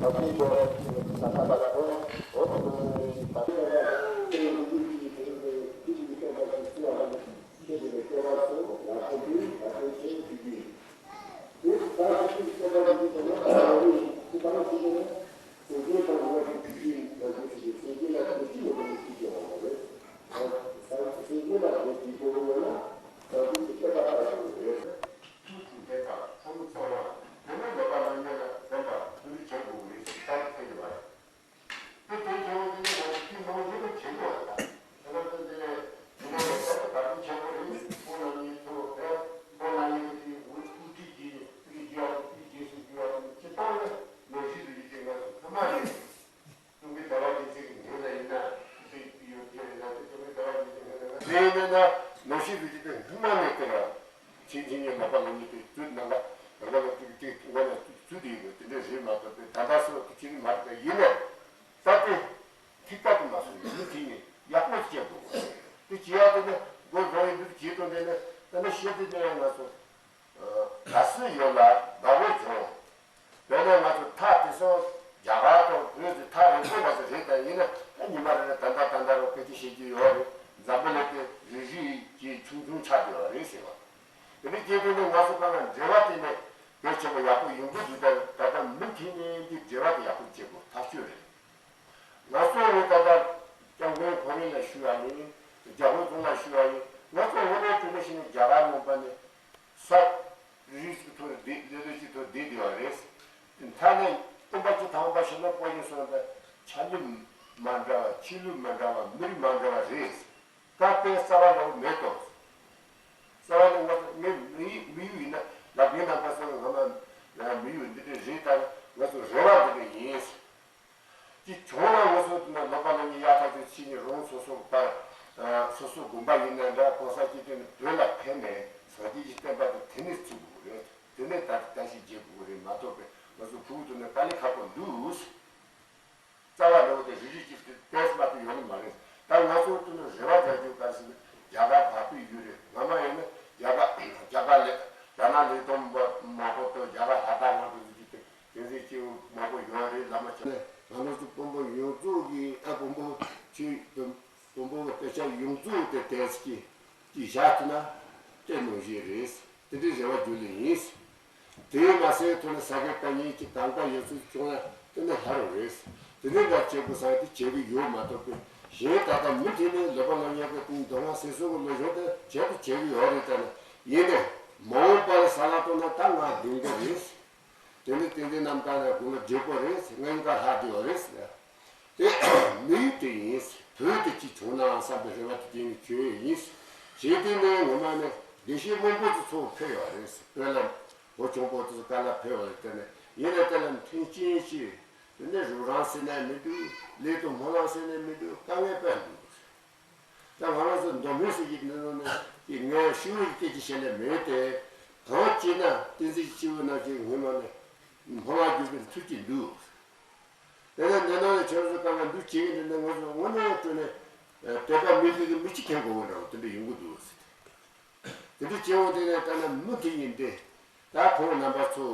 དེ་ཡིན་ན་ནམ་ཞིག་རུ་ཅིག་དེ་སྔོན་མ་ནས་དེ་ལ་ཕྱིན་ཆད་ཉིད་ལོག་པ་ལོག་ཉིད་དེ་ཚུལ་ནང་ལ་ནང་ལ་ལོག་ཅིག་དེ་ངོ་ནས་ཚུལ་དེ་ཡིན་དགོས། དེ་འདྲ་རེད་མ་གཏོགས་པའི་ད་ལྟ་སོགས་ཀྱི་ཕྱིར་མ་རེད། ཡིན་ནས་ད་དེ་ཐིག་པ་དེ་མ་སོང་ཡིན་མི་དེ་ཡིན་ཡག་པོ་བྱེད་དགོས། དེ་བྱེད་ཡག་དེ་ནི་སྒོ་བཟང་ཡིན་དུས་བྱེད་དང་དེ་ནི་ད་ནི་ཤེས་དེ་ནས་ང་ཚོ། ད་སུ་ཡོད་ལ་དགའ་བོ་བྱུང་། དཔེར་ན་ང་ཚོ་ཐག་དེ་སོང་རྒྱ་གར་དང་བོད་ཀྱི་ཐག་རིང་པོ་ང་ཚོ་རེད། ད་ཡིན་ན་ད་ཉི་མ་རེ་རེ་ད་ལྟ་ད་ལྟ་རུ་སྐད་ཆ་བཤད་རྒྱུ་ཡོད་རེད། འཛམ་བུ་གླིང་དེ་རིལ་རིལ་གྱིས་ཆུང་ཆུང་ཆགས་བསྡད་པ་རེད་ཟེར་བ། དེ་འདྲ་སྐྱེས་དུས་ནི་ང་ཚོ་གང་ལ་འབྲེལ་བ་དེ་ནས་གལ་ཆེན་པོ་ཡག་པོ་ཡོང་གི་འདུག་ད་ད་ལྟ་མུ་མཐུད་ནས་འདི་འབྲེལ་བ་དེ་ཡག་པོ་བྱེད་དགོས་ཐག་ཆོད་རེད། ང་ཚོ་ནི་ད་ལྟ་སྐྱབས་མགོན་ཁོ་རང་ལ་ཞུ་བ་ཡིན། རྒྱ་བོད་ཚོ་ལ་ཞུ་བ་ཡིན། ང་ཚོ་དངོས་གནས་དྲང་གནས་བཤད་ན་རྒྱ་གར་ནང་པ་ནི་ས་རི་ཞིག་ཐོག་བསྡད་ལེ་ལོ་ཞིག་ཐོག་བསྡད་བསྡད་པ་རེད། མཐའ་ནས་སྟོན་པ་བཅུ་ཐམ་པ་ཞིག་ལ་སྤོ་ཡིན་སོང་ད་ཆ་ལུགས་མ་འདྲ་བ་ཆོས་ལུགས་མ་འདྲ་བ་མི་རིགས་མ་འདྲ་བ་རེད། ད་དཔེ་རྩ་བ་ལོག་མེད་དོ། རྩ་བ་ནི་ང་ཚོ་ངའི་མི་ཡུལ་མི་ཡུལ་ཡིན་ན་ལབ་ངའི་རྣམ་པ་སོང་ང་མ་མི་ཡུལ་འདི་འདྲ་རེད། ད་ང་ཚོ་རེ་བ་འདི་འདྲ་ཡིན། ཅིག་བྱུང་ན་ང་ཚོ་ན་ལོག་པ་ལོག་ཉིད་ཡག་ཐག་ཆོད་ཕྱིན་ནས་རང་སོ་སོ་པར་སོ་སོ་དགོན་པ་ཡིན་ན་འདྲ་གོང་ས་སྐྱེ་དོན་བོད་ལ་ཕེབས་ནས་སངས་རྒྱས་ཀྱི་བསྟན་པ་དེ་དེ་ནས་བཙུགས་དགོས་རེད། དེ་ནས་ད་ལྟ་ཞིག་བརྗེ་དགོས་རེད་མ་གཏོགས་པའི་ང་ཚོ་ཕྲུ་གུ་དེ་ནས་དཀའ་ལས་ཁག་པོ་འདུག་རྩ་བ་ནས་འོ་དེ་རི་རི་གཅིག་ཏུ་ཏོག་ཙམ་མ་གཏོགས་ཡོང་གི་མ་རེད། ད་ང་ཚོ་དུ་ནི་རེ་བ་རྒྱག་རྒྱུ་ག་རེ་ཟེར་ན་རྒྱ་གར་བར་དུ་ཡོད་རེད། ང་མ་ཡིན་ན་རྒྱ་གར་རྒྱ་གར་ལས་རྒྱ་ནག་ལས་དོན་མང་པོ་དང་རྒྱ་གར་ལྷ་དར་ནང་དུ་འཛུལ་རྒྱུ་དེ་དེ་ཚོའི་སྐྱེ་བོ་མང་པོ་ཡོད་རེད། ལ་མ་ཆ་ནས་ང་ཚོ་དཔོན་པོ་ཡོངས་རྫོགས་ཀྱི་ཨ་དཔོན་པོ་ཆོས་དང་དཔོན་པོ་སྐད་ཆ་ཡོངས་རྫོགས་དེ་དེ་ཚོ་གི་ཅིག་བཞག་ཐུབ་ན་དེ་ནང་བཞིན་རེད། དེ་འདྲའི་རེ་བ་རྒྱུ་ལས་ཡིན། དེས་མ་ཟད་ཐོག་ནས་ས་དགེ་བཀའ་རྙིང་གི་དམ་བཅའ་ཡོད་ཚུལ་བྱུང་ན་དེ་ནི་ལྷ་རུ་རེད། དེ་ནི་ང་བྱེད་དགོས་ས་དེ་བྱེད་ཀྱི་ཡོད་མ་གཏོགས་པའི་གཞན་ད་ལྟ་མུ་མཐུད་ནས་ལོག་པ་ལོག་ཉེས་ཀྱི་དུས་མདོ་སྔགས་སྲིད་གསུམ་གྱི་ལོ་གཞོན་དེ་བྱེད་དུ་བྱེད་ཀྱི་ཡོད་རེད། ད་ནི་ཡིན་ནའི་མ་འོངས་པ་ལ་ས་ལ་གཏོང་ན་ད་ང་སྡུག་པོ་རེད། དེ་ནི་ཏན་ཏན་རྣམ་དག་ན་དགུང་ལ་བགྲེས་པོ་རེད། ང་ཡིན་ཀ་ལྷག་བསྡད་ཡོད་རེད། དེ་མི་ཡུལ་དེ་ཡིན། བོད་དེ་གཅིག་བྱུང་ནའང་བསམ་པའི་རེ་བ་དེ་དེ་ནི་བྱུང་ཡོད་ཡིན། བྱས་དེ་ནས་ངོ་མ་ནི་བདེ་གཤེགས་སྔོན་པོ་དེ་ཚོ་ཕེབས་ཡོད་རེད། བོད་ལ་བོད་ཆུང་པོ་དེ་ཚོ་ག་ལ་ཕེབས་ཡོད་རེད། དེ་ནས་ཡིན་ན་དེ་ལ་མཐུན་རྐྱེན་ཞིག་དེ་ནས་རོགས་རམ་ཟེར་ན་མི་འདུག་ལས་དང་སྨོན་ལམ་ཟེར་ན་མི་འདུག་དཀའ་ངལ་དཔེ་འདུག་ད་ང་རང་ཚོ་མདོ་སྨད་ཟེར་གྱི་འདི་ནང་ནས་ཀྱི་ངས་ཤུགས་ཀྱི་སྐད་ཆ་བཤད་ལེ་མེད་དེ། གང་བྱས་ན་བསྟན་འཛིན་སྤྱི་བོ་ནང་གི་ངོས་མ་ནས་སྨོན་ལམ་རྒྱུག་པའི་ཐུགས་ཀྱི་འདུག་དེ་ནས་འདི་ནང་ནས་ཁྱེད་ཚོ་གང་ལ་འདུག་བྱེད་ཀྱི་འདི་ནས་ང་ཚོ་དངོས་གནས་སྤྲོ་ནས་དད་པ་མི་དགོས་ཀྱི་མི་གཅིག་ཁེངས་དགོས་པ་འདྲ་བོ་དེ་འདྲ་ཡོང་གི་འདུག་དེ་འདྲ་བྱེད་འོང་དེ་ནས་ད་ནི་མུ་མཐུད་ཡིན་ཏེ། ད་ཁོང་རྣམ་པ་ཚོ་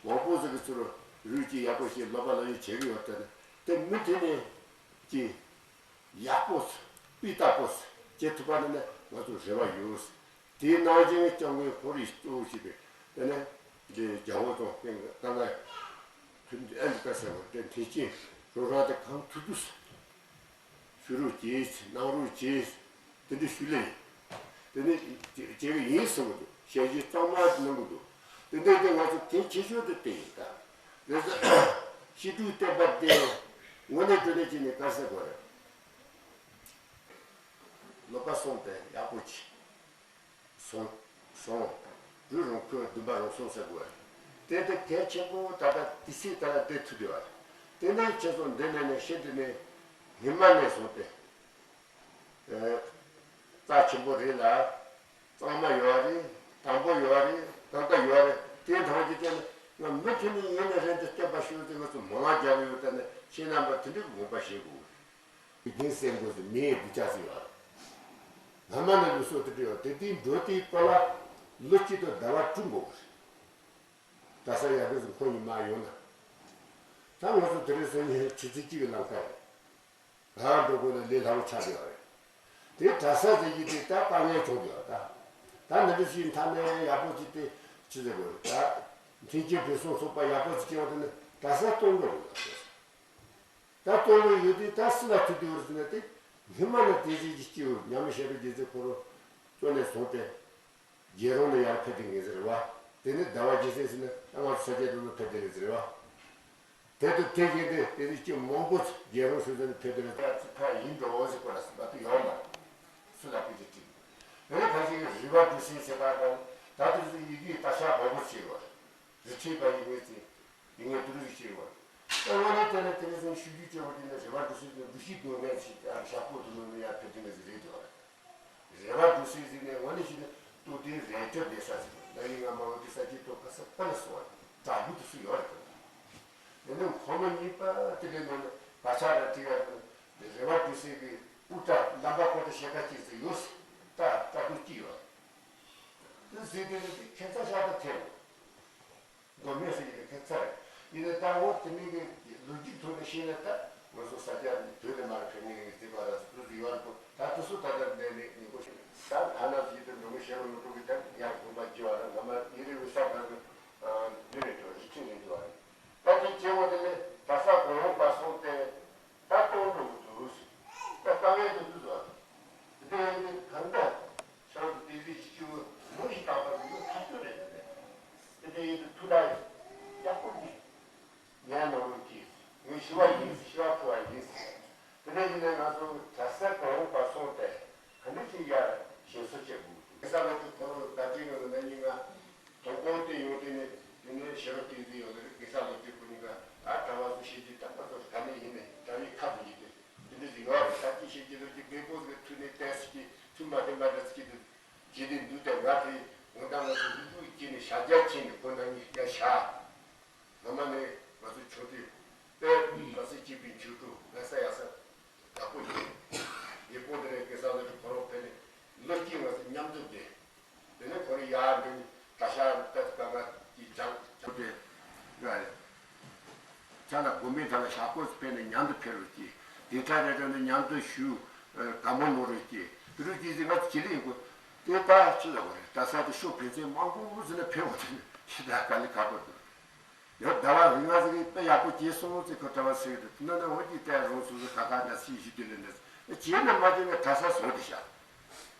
མང་པོ་ཟིག་གི་ཚུར་རུས་ཀྱི་ཡག་པོ་ཞིག་ལོག་པ་ལོག་ཡིན་བྱེད་ཀྱི་ཡོད་དེ་ནི་དེ་མུ་མཐུད་ནས་ཀྱི་ཡག་པོ་སྤུས་དག་པོ་བྱེད་ཐུབ་པ་ནི་ནི་ང་ཚོ་རེ་བ་ཡོད། དེའི་ནང་བཞིན་སྐྱབས་མགོན་ཁོ་རང་གཙོ་བོ་བྱས་པའི་དེ་ནས་འདི་རྒྱལ་བ་དང་ཀུན་དགའ་ཀུན་དགའ་ཐུན་ཨེ་འདི་ཀ་ཟེར་བ་དེ་མཐུན་རྐྱེན་རོགས་རམ་དེ་གང་ཐུབ་ཐུབ་ཞུ་རོགས་གྱིས་གནང་རོགས་གྱིས་དེ་འདྲ་ཞུ་ལེ་ཡིན། དེ་ནས་བྱེད་ཀྱི་ཡིན་གསུང་གི་འདུག་ཞལ་བཞེས་གཙང་མ་གནང་གི་འདུག་དེ་འདྲ་དེ་ང་ཚོ་གལ་ཆེ་ཤོས་དེ་དེ་ཡིན་ད། རེས་སྤྱི་འཐུས་བསྟན་པ་དེ་དངོས་གནས་དྲང་གནས་བྱས་ནས་དཀར་ཟས་དགོས་རེད། ལོ་པ་སོང་སྟེ་ཡག་པོ་བྱས། སོང་། སོང་། རུ་རང་ཁོས་འདུན་པ་རང་སོང་ཟེར་དགོས། དེ་དེ་གལ་ཆེན་པོ་ད་ལྟ་དེ་སྲིད་ད་ལྟ་བསྡད་ཐུབ་བསྡད་པ་རེད། དེ་ནས་ཁྱེད་ཚོ་འདི་ནས་ནས་ཤེས་འདི་ནས་ཉི་མ་ནས་བཟུང་སྟེ། རྩ་ཆེན་པོ་རེད་ལ། གཙང་མ་ཡོད་རེད། དམ་པོ་ཡོད་རེད། གང་ག་ཡོད་རེད། དེ་ཐང་གི་དེ་ནས་ང་མུ་མཐུད་ནས་ཡིན་ན་རེད་འདི་བསྟན་པ་ཤོད་དེ་ང་ཚོ་མ་ལག་རྒྱག་གི་ཡོད་ད་ནས་ཁྱེད་རྣམ་པ་དེ་འདྲའི་དགོངས་པ་བཞེས་དགོས། དེ་སེམས་ཁོང་སུ་མེད་འདི་ཆགས་སུ་ཡོད། སྔ་མ་ནས་ལུགས་སྲོལ་དེ་འདྲ་ཡོད་དེ་དེའི་འགྲོ་དེའི་སྐོར་ལ་ལོ་གཅིག་ཏུ་ཟླ་བ་དྲུག་འགོར་གི་རེད། ད་ས་ཡ་གི་སུ་ཁོང་ཉི་མ་ཡོང་ན། ད་ང་ཚོ་དེ་རིང་སང་ཉིན་ཆུ་ཚོད་གཅིག་གི་ལམ་ཁ་རེད། ང་འགྲོ་དགོས་ན་ལས་སླ་པོ་ཆགས་ཡོད་རེད། དེ་གྲྭ་ས་ཟེར་གྱི་དེ་ད་དཀའ་ངལ་བྱུང་ཡོད་ད། ད་འདི་འདྲ་ཞིག་མཐའ་ནས་ཡག་པོ་ཅིག་དེ་ཆི་ཟེར་དགོས་རེད་ད། མཐུན་རྐྱེན་བེད་སྲུང་ཚོགས་པ་ཡག་པོ་ཅིག་བྱས་པ་དེ་ནི་གྲྭ་ས་སྟོང་འགྲོ་དགོས་ཡོད་རེད། ད་སྟོན་རེ་ཡོད་དུས་ད་སུ་ལ་ཐུག་དུས་རེད་ཟེར་ན་དེ་སྔོན་མ་ནས་དེ་རྗེས་ཀྱི་སྐྱེས་བུ་མཉམ་མེད་ཤེས་རབ་རྒྱལ་མཚན་ཁོ་རང་བཙོན་ནས་བཟུང་སྟེ་རྒྱལ་རོང་ནས་ཡར་ཕེབས་དེ་ངེས་ཟེར་བ། དེ་ནས་ཟླ་བ་རྒྱལ་མཚན་ཟེར་ན་ད་ང་ཚོ་ས་སྐྱ་དེ་ཚོ་ཕེབས་དེ་ངེས་ཟེར་བ། དེ་ཚོ་དེ་བཞིན་དེ་དེ་ཚོ་སྐྱེས་མང་པོ་རྒྱལ་རོང་ཧྲུའུ་ཅན་ཕེབས་དེ་ངེས་ཟེར་ཁ་ཡིན་འགྲོ་འོ་ཟེར་གོ་ལ་ཟེར་བ་དེ་ཡོང་མ་སུ་ལ་ཕེབས་དེ་ཅིག་དེ་ནས་ཁ་ཅིག་གི་རི་བ་འབྲུ་སྲིན་ཟེར་བ་དང་ད་དེ་ཚོ་ཡི་གེ་ལྟ་ཤ་མང་པོ་བྱེད་བ། རི་ཁྲོད་པ་ཡི་ངོས་ཚེ། ཡིན་ངེས་དུ་རུ་ཞིག་ཅེས་པ། ད་དངོས་གནས་དེ་ལ་དེ་རིང་སང་ཞུ་རྒྱུ་ཅེས་པ་དེ་ནི་རེ་བ་འདི་སུ་དེ་འདུ་ཤེས་སྡུག་བསྔལ་ཞིག་ཨ་ཞག་པོ་དུ་ནོ་ནི་ཡང་ཕེབས་དེ་ནི་ཟི་རེད་དེ་བ། རེ་བ་འགྲུབ་སའི་ཟེར་ནས་ངོ་ནས་ཞུས་ནས་ལྟོ་ལྡིར་རན་སྐྱོ་བསྡད་ས་ཟེར་ན་ཡིན་ང་མ་འོ་དེ་ས་སྐྱིད་ཐོག་ག་ས་པ་ལ་སོང་བ་དྲག་རྒྱུ་དུ་སུ་ཡོད་རེད་དོ། དེ་ནས་ཁོ་མོ་གཉིས་པ་དེ་ལས་ནང་ནས་བར་ཆ་ར་དྲི་བ་དང་རེ་བ་འགྲུབ་སའི་གི་དབུ་སྐྲ་ལམ་པ་ཀོ་ཏ་ཤེ་ཀ་གཅིག་ཟེར་ཡོད་ཟེར་ད་ལྟ་དུ་སྐྱིད་ཡོད་རེད། དེ་ཟེར་དེ་ནས་དེ་ཁྱད་མཚར་ཤ་སྟག་ཐེབས་འོང་། མདོ་སྨད་སུ་ཡིན་ན་ཁྱད་མཚར་རེད། ཡིན་ན་ད་འོ་དེ་མིན་གྱི་ལོ་རྒྱུས་ཐོག་ནས་ཤེས་ན་ད་ང་ཚོ་ས་སྐྱ་ནི་བོད་ལས་མར་ཕེབས་མཁན་ཡིན་ཟེར་བ་ར་སུ་ཟིག་ཡོད་རེད་པོ། ད་དེ་སུ་ད་ལྟ་འདས་ནས་ཉིན་གོ་ཤེས་ད་ཐ་ན་ཟིག་དེ་འགྲོ་མི་ཤེས་རོགས་མི་འགྲོ་གི་ད་ཡར་དགོན་པ་བགྱི་བ་ར་ང་མ་ཡིན་རེ་བའི་ས་ག་གི་འདི་རེད་འགྲོ་རི་ཁྲི་རེད་འགྲོ་བ་རེད། ད་དེ་སྐྱེ་བོ་དེ་ནི་གྲྭ་ས་གོང་འོག་པ་སོང་སྟེ། ད་གཏོང་འགྲོ་གི་འདུག་ད་དཀའ་ངལ་དུ་འདུག་ཟེར། དེ་ཡིན་དུས་གང་ལྟར་ཤང་དུ་དེ་རིགས་ཀྱི་སྐྱེ་བོ་མུ་ཞིག་བཏང་པར་ཡོད་ཐག་ཆོད་རེད་དེ། དེ་འདྲ་ཡིན་དུས་ཐུགས་ཐག་ཡག་པོ་གྱིས་ངའི་ནོར་ལུགས་ཀྱིས་ངས་ཞུ་བ་ཡིན་ཞུ་བ་ཕུལ་བ་ཡིན། དེ་འདྲ་ཡིན་ན་ང་ཚོ་གྲྭ་ས་གང་འོག་པ་སོང་སྟེ་ག་འདྲ་ཞིག་ཡར་ཞེ་སོ་བྱེད་དགོས་འདུག་ས་ལ་དུ་ཁོ་རང་ད་ཅི་ང་ལ་ན་ཉིན་ང་དོ་དགོང་དེ་ཡོང་དེ་ནས་དེ་ནས་ཤེས་རབ་བསྟན་འཛིན་ཡོད་ལ་རིག་གེ་ས་ལོ་དེ་ཁོ་གཉིས་ཀ་ཨ་གྲྭ་བ་ཚོ་ཤེས་ཀྱི་ད་ང་ཚོ་ག་ནས་ཡིན་ནས་གྲྭ་བའི་ཁ་དུ་ཡིན་ཏེ་དེ་འདྲ་ཞིག་ཡོད་རེད། ད་ཅི་ཤེས་ཀྱི་ལོ་ཀྱི་རྒད་པོ་ཟིག་ཐུག་ནས་བལྟས་སི་ཀྱི་ཐུག་མ་བལྟས་མ་བལྟས་སི་ཀྱི་དུ་བྱེད་དེ་འདུག་དེ་ང་དེ་ངོ་ད་ང་ཚོ་ལུས་ལུས་ཀྱི་ནས་ཞག་རྒྱ་ཆེ་ནས་ཁོ་ན་ཉིད་ཀྱང་ཞག་ངོ་མ་ནས་ང་ཚོ་ཆུང་དུས་དཔེ་ལ་སེ་སྐྱིད་པའི་མཆོད་གྲོགས་ལ་ས་ཡ་ས་ཡག་པོ་ཡིན། ཡེ་པོ་འདི་རེད་སྐལ་བཟང་ལོ་ཀྱི་ཁོ་རང་ཕེབས་ནས་ལོ་གཅིག་ང་ཚོ་མཉམ་དུ་བསྡད། དེ་ནས་ཁོ་རང་ཡར་འགྲོ་ནས་ད་ཤར་ལྟ་ཀ་ཀ་གི་བྱང་ཆུབ་པའི་ཡ་རེད། ཆ་ལ་དགོན་པའི་ཐང་ལ་ཞག་པོ་ཕེབས་ནས་མཉམ་དུ་ཕེབས་རོགས་གྱིས། དེ་ཕྲ་རེ་རེ་ནས་མཉམ་དུ་ཞུ། དགའ་མོ་ནོར་རོགས་གྱིས། དེ་རུ་གྱིས་ཟིན་ང་ཚོ་ཇི་ལ་ཡིན་དགོས། དེ་ལྟ་ཅི་ལ་བ་རེད། ད་ས་དེ་ཤོག་ཕན་ཚུན་མང་པོ་ཟིན་ན་ཕེབས་པ་དེ་ནི་ཤི་ད་དཀའ་ལས་ཁག་པོ་འདུག་ཡང་ཟླ་བ་རིང་ང་ཟིག་གིས་དཔེ་ཡག་པོ་སྐྱེས་སོང་ཟེར་ཁོ་གྲྭ་བ་ཟེར་གི་འདུག་དེ་ན་ན་འོ་ཅིག་བལྟས་རོགས་སོ་སོ་ཁ་ཁ་ན་སི་ཞུ་དེ་ལས་འདས་སྐྱེས་ན་མ་སྐྱེས་ན་གྲྭ་ས་བཟོ་དེ་ཤག་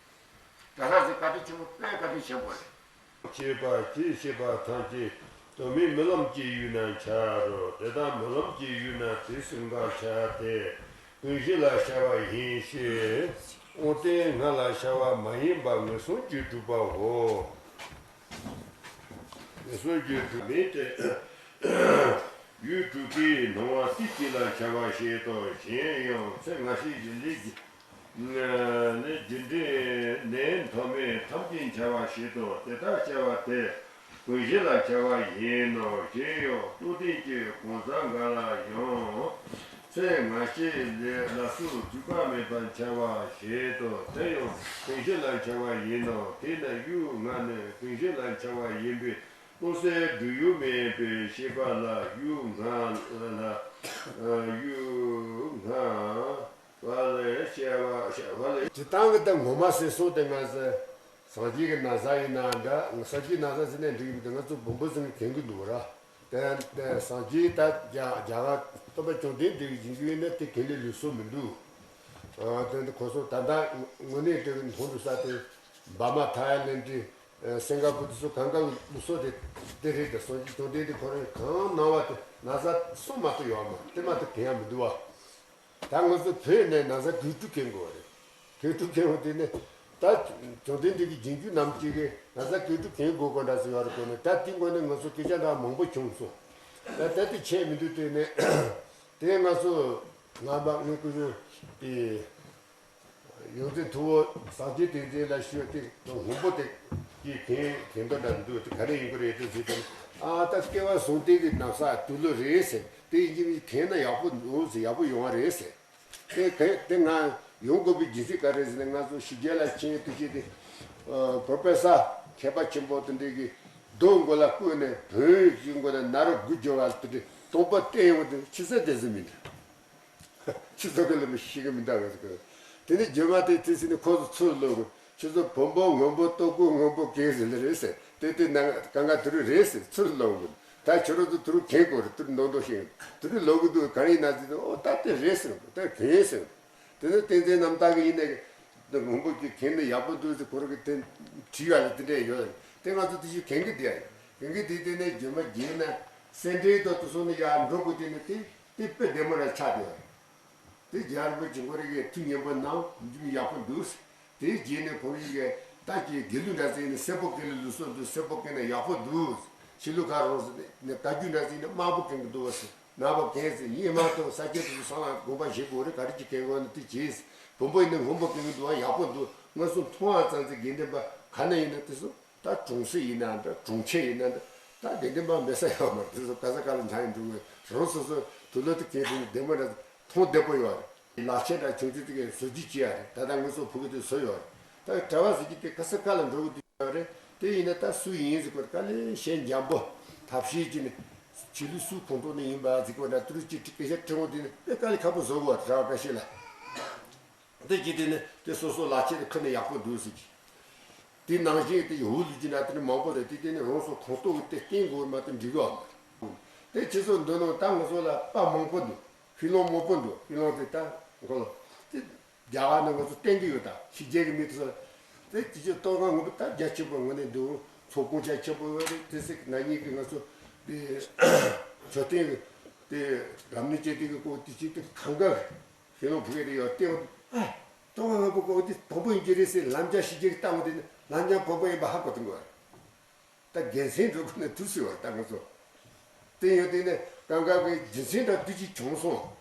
གྲྭ་ས་ཟིག་བཀའ་དྲིན་ཆེན་པོ་དཔེ་བཀའ་དྲིན་ཆེན་པོ་རེད། བྱེད་པ་ཅེས་བྱེད་པ་ཐམས་ཅད་དོན་མེད་རྨི་ལམ་གྱི་ཡུལ་ན་འཆར་རོ། དེ་དག་རྨི་ལམ་གྱི་ཡུལ་ན་དེ་གསུམ་ཀ་འཆར་ཏེ། ཀུན་གཞི་ལ་འཆར་བ་ཡིན་ཞེས། དབང་རྟེན་ལྔ་ལ་འཆར་བ་མ་ཡིན་པ་ངེས་བཟུང་གིས་གྲུབ་པའོ། ངེས་བཟུང་གིས་གྲུབ་མིན་ཏེ། ཡུལ་དྲུག་པའི་སྣང་བ་སྲིད་ཅིག་ལ་འཆར་བ་ཞེས་དང་གཞན་ཡང་ཚེ་སྔ་ཕྱི་རྒྱུ་འབྲས་ཀྱི་ནི་རྒྱུ་འབྲས་ནི་མཐོ་དམན་ཐམས་ཅད་འཆར་བ་ཞེས་དང་དེ་ལྟར་འཆར་བ་དེ་ཀུན་གཞི་ལ་འཆར་བ་ཡིན་ནོ། གཞན་ཡང་རྟོགས་ལྡན་གྱི་གང་ཟག་འགའ་ལ་ཡང་ཚེ་སྔ་ཕྱི་ལ་སོགས་དྲི་བ་མེད་པར་འཆར་བ་ཞེས་དང་དེ་ཡང་ཀུན་གཞི་ལ་འཆར་བ་ཡིན་ནོ། དེས་ན་ཡུལ་ལྔ་ནི་ཀུན་གཞི་ལ་འཆར་བ་ཡིན་པས་རྟོགས་སའི་སྒྲིབ་གཡོགས་མེད་པའི་ཤེས་པ་ལ་ཡུལ་ལྔ་ལ་ཡུལ་ལྔ་བ་ལས་སྐྱེ་བ་བ་ལས། སྤྱིར་བཏང་གི་ད་ངོ་མ་ཟེར་སོང་དེ་ང་ཚོ་སངས་རྒྱས་ཀྱི་ན་བཟའ་ཡིན་ན་འདྲ་སངས་རྒྱས་ན་བཟའ་ཟེར་ནས་འགྲིག་གི་མི་འདུག་ང་ཚོ་བོན་པོ་ཚོ་གིས་གྱོན་གི་འདུག་ར། དེ་དེ་སངས་རྒྱས་ད་རྒྱ་རྒྱ་གར་སྟོན་པ་བཅོམ་ལྡན་འདས་ཀྱི་རྗེས་འཇུག་ཡིན་ན་དེ་གྱོན་ལས་ལུགས་སྲོལ་མི་འདུག་དེ་འདི་ཁོ་ཚོ་ད་ལྟ་དངོས་གནས་དེ་ནང་དུ་ས་དེ་འབར་མ་ཐའི་ལེན་ཌི། ཨ་སིང་ག་པུར་དེ་ཚོ་གང་ག་ལུགས་སྲོལ་དེ་དེ་རེད་དེ། སངས་རྒྱས་བཅོམ་ལྡན་འདས་ཁོ་རང་གང་གནང་བ་དེ་ན་བཟའ་གསུམ་མ་གཏོགས་ཡོད་མ་རེད། དེ་མ་གཏོགས་གྱོན་ཡ་མི་འདུག་བ། ད་ང་ཚོ་བོད་ནས་ན་བཟའ་གོས་དྲུག་གྱོན་དགོས་རེད། གོས་དྲུག་གྱོན་དགོས་དེ་ནི་ད་བཅོམ་ལྡན་འདས་ཀྱི་རྗེས་འཇུག་རྣམས་ཀྱིས་ན་བཟའ་གོས་དྲུག་གྱོན་དགོས་དགོས་འདྲ་ཟེར་ཡོད་རེད་གོ་ནི། ད་དེའི་སྒོ་ནས་ང་ཚོ་སྐད་ཆ་འདྲ་མང་པོ་བྱུང་སོང་། ད་ད་དེ་བྱས་མི་འདུག་དེ་ནི་དེ་ང་ཚོ་ངག་དབང་སྐུ་ཞབས་དེ། ཡོངས་འཛིན་ཐུ་བོ་སངས་རྒྱས་བསྟན་འཛིན་ལ་ཞུས་ཏེ་སྔོན་པོ་དེ་གི་གན་གན་དོན་འདྲ་འདུག་དེ་ག་རེ་ཡིན་གྱི་རེད་དེ་ཟེར་དུས་ཨ་ད་སྐལ་བ་བཟང་ལྡན་གྱི་ན་བཟའ་དུ་ལོ་རེད་ཟེར། དེ་ཡིན་གྱི་མི་གན་ན་ཡག་པོ་འདུག་ཟེར། ཡག་པོ་ཡོང་བ་རེད་ཟེར། དེ་གན་དེ་ང་ཡོང་དགོས་པའི་རྒྱུ་མཚན་ག་རེ་ཟེར་ན་ང་ཚོ་ཕྱི་རྒྱལ་ལ་ཕྱིན་དུས་ཀྱི་དེ་པོ་རོ་ཕེ་སར་མཁས་པ་ཆེན་པོ་དེ་འདྲས་ཀྱི་རྡོ་མགོ་ལ་བརྐོས་ནས་བོན་ཡིག་གི་མགོ་ལ་ན་རོ་དགུ་སྦྱོར་བ་དེ་འདྲས་སྟོང་པ་བསྟན་ཡོང་དུས་ཕྱི་ས་དེ་ཟིན་མི་འདུག་ཁྱེད་ཚོ་གི་ལ་མི་ཤེས་གི་མི་འདུག་ག་ཟེར་གི། དེ་ནས་རྗེས་མ་དེ་དེ་ཟིན་ནས་ཁོ་ཚོ་ཚུར་ལོག་གི། ཁྱེད་ཚོ་བོན་པོ་སྔོན་པོ་ལྟོ་གོས་སྔོན་པོ་གན་ཟིན་ལེ་རེད་ཟེར། དེ་དེ་ནང་གང་ག་དེ་རུ་རེད་ཟེར་ཚུར་ལོག་གི། ད་ཁྱེད་རང་ཚོ་དེ་རུ་གན་དགོས་རེད། དེ་རུ་ནོར་འདུག་ཤེས་དེ་རུ་ལོག་གི་འདུག་ག་རེ་ཡིན་ན་ཟེར་དུས་ཨོ་ད་དེ་རེད་ཟེར་ད་གན་ཟེར། དེ་ནས་བསྟན་འཛིན་རྣམ་དག་གི་ཡིན་ནས་སྔོན་པོ་གི་གན་ནི་ཡག་པོ་འདུག་ཟེར་ཁོ་རང་གི་དེ་བྲིས་ཡ་ལ་དེ་འདྲས་ཡོད་རེད། དེ་ང་ཚོ་དེ་ཞིག་གན་གི་བསྡད་ཡ་ཡིན། གན་གི་དེ་དེ་ནས་རྗེས་མ་རྗེས་ན་སེ་འབྲས་དང་དེ་ཚོ་ནི་ཡར་འགྲོ་དགོས་དེ་ནི་དེ། དེ་དཔེ་བདེ་མོ་ར་ཆགས་བསྡད་ཡོད་རེད། དེ་རྒྱལ་བ་རིན་པོ་ཆེ་ཁོ་རང་གིས་ཐུགས་མཉེས་པོ་གནང་། འཇུག་ཡག་པོ་འདུག་དེའི་རྗེས་ནས་ཁོ་རང་གིས་ད་ཀྱི་དགེ་ལུགས་འདྲ་ཟེར་ནས་སེར་པོ་གན་ལ་ལུགས་སྲོལ་འདུག་སེར་པོ་གན་ན་ཡག་པོ་འདུག་ཕྱི་ལུགས་ཁ་རོག་ཟེར་ནས་བཀའ་བརྒྱུད་འདྲ་ཟེར་ནས་དམར་པོ་གན་གི་འདུག་བ་ཟེར། ནག་པོ་གན་ཟེར། ཡིན་མ་གཏོགས་ས་སྐྱ་དེ་ཚོ་སང་ལ་དགོངས་པ་བཞེས་དགོས་རེད། ག་རེ་ཅིག་གན་དགོས་ན་དེ་བྱེད་ཟེར། བོན་པོ་ཡིན་ན་སྔོན་པོ་གན་གི་འདུག་བ། ཡག་པོ་འདུག་ང་ཚོ་མཐོང་བ་ཙམ་གྱིས་དགེ་འདུན་པ་ག་ན་ཡིན་ན་དེ་ཚོ། ད་གྲོང་གསེབ་ཡིན་ན་འདྲ། གྲོང་ཁྱེར་ཡིན་ན་འདྲ། ད་དགེ་འདུན་པ་མེད་ས་ཡོད་མ་རེད། དེ་ཚོ་ག་ས་ག་ལ་འཆམ་ཡིན་འགྲོ་གི། རང་སོ་སོ་དུ་ལོ་དུ་གས་དེ་ནི་བདེ་མོ་འདྲ་མཐོང་བདེ་པོ་ཡོད་རེད། ལག་ཁྱེར་འདྲ་བྱུང་དུས་དེ་གས་བཟོ་རྒྱུ་ཅི་ཡ་རེད། ད་ལྟ་ང་ཚོ་ཕྲུ་གུ་དེ་བཟོ་ཡོད་རེད། ད་གྲྭ་པ་ཟེར་རྒྱུ་དེ་ག་ས་ག་ལ་འགྲོ་གི་འདུག་ཡོད་རེད། དེ་ཡིན་ན་ད་སུ་ཡིན་ཟེར་དགོས་རེད། དཀའ་ལས་གཞན་འཇམ་པོ་ཐབས་ཤེས་ཀྱིས་ནི་ཆོས་ལུགས་སུའི་ཁོངས་གཏོགས་ནས་ཡིན་པ་ཟེར་དགོས་རེད། ད་དུ་རུ་ཅིག་སྐད་ཆ་དྲི་འོང་དུས་ནི་དཔེ་དཀའ་ལས་ཁག་པོ་བཟོ་དགོས་རེད། གྲྭ་པ་འགའ་ཤས་ལ། དེ་བྱས་དུས་ནི་དེ་སོ་སོ་ལག་ཁྱེར་དེ་ཁུར་ནས་ཡག་པོ་འདུག་ཟེར་གྱི། དེ་ནང་བཞིན་དེ་འུ་ལུ་ཅི་ན་དེ་ནི་མང་པོ་རེད། དེ་དེ་ནི་རང་སོ་ཁོངས་གཏོགས་ཀྱི་དེ་བསྟན་དགོས་མ་གཏོགས་འགྲིག་གི་ཡོད་མ་རེད། དེ་ཁྱེད་ཚོ་འདོད་ནོ་ད་ང་ཚོ་ལ་པ་མང་པོ་འདུག་ཕི་ལོང་མང་པོ་འདུག་ཕི་ལོང་དེ་ད་འགོ་ལ་དེ་རྒྱ་གར་ནས་ང་ཚོ་བསྟན་གྱི་ཡོད། ད་ཕྱི་རྒྱལ་གྱི་མི་དེ་ཚོ་དེ་དེ་ཚོ་ལྟོ་གོས་ངོ་བོ་ད་རྒྱ་ཆེ་པོ་ངོ་ནས་འདུག་ཚོགས་ཁང་ཆ་ཆེ་པོ་ཡོད་རེད། དེ་སྲིད་ན་ནིང་གི་ང་ཚོ་དེ་མཆོད་རྟེན་གྱི་དེ་རབ་གནས་བྱེད་དེ་གི་སྐོར་དེ་ཅི་དེ་གང་ག་ཕི་ལོང་བུ་གའི་དེ་ཡོད་དེ། ཨ། ལྟོ་གོས་ངོ་བོ་ཀོ་དེ་དང་པོ་ཡིན་གྱི་རེད་ཟེར། ལམ་རྒྱགས་ཕྱི་རྒྱལ་གྱི་ལྟ་བ་དེ་ནི་ལམ་རྒྱགས་དང་པོ་ཡིན་པ་ཧ་གོ་ཐུབ་དགོས། ད་དགེ་མཚན་འགྲོ་དགོས་ནས་དུས་སུ་བར་ལྟ་ང་ཚོ། དེ་ཡོད་དེ་ནས་གང་ག་གི་རྒྱུ་མཚན་འདྲ་དུས་ཅིག་བྱུང་སོང་།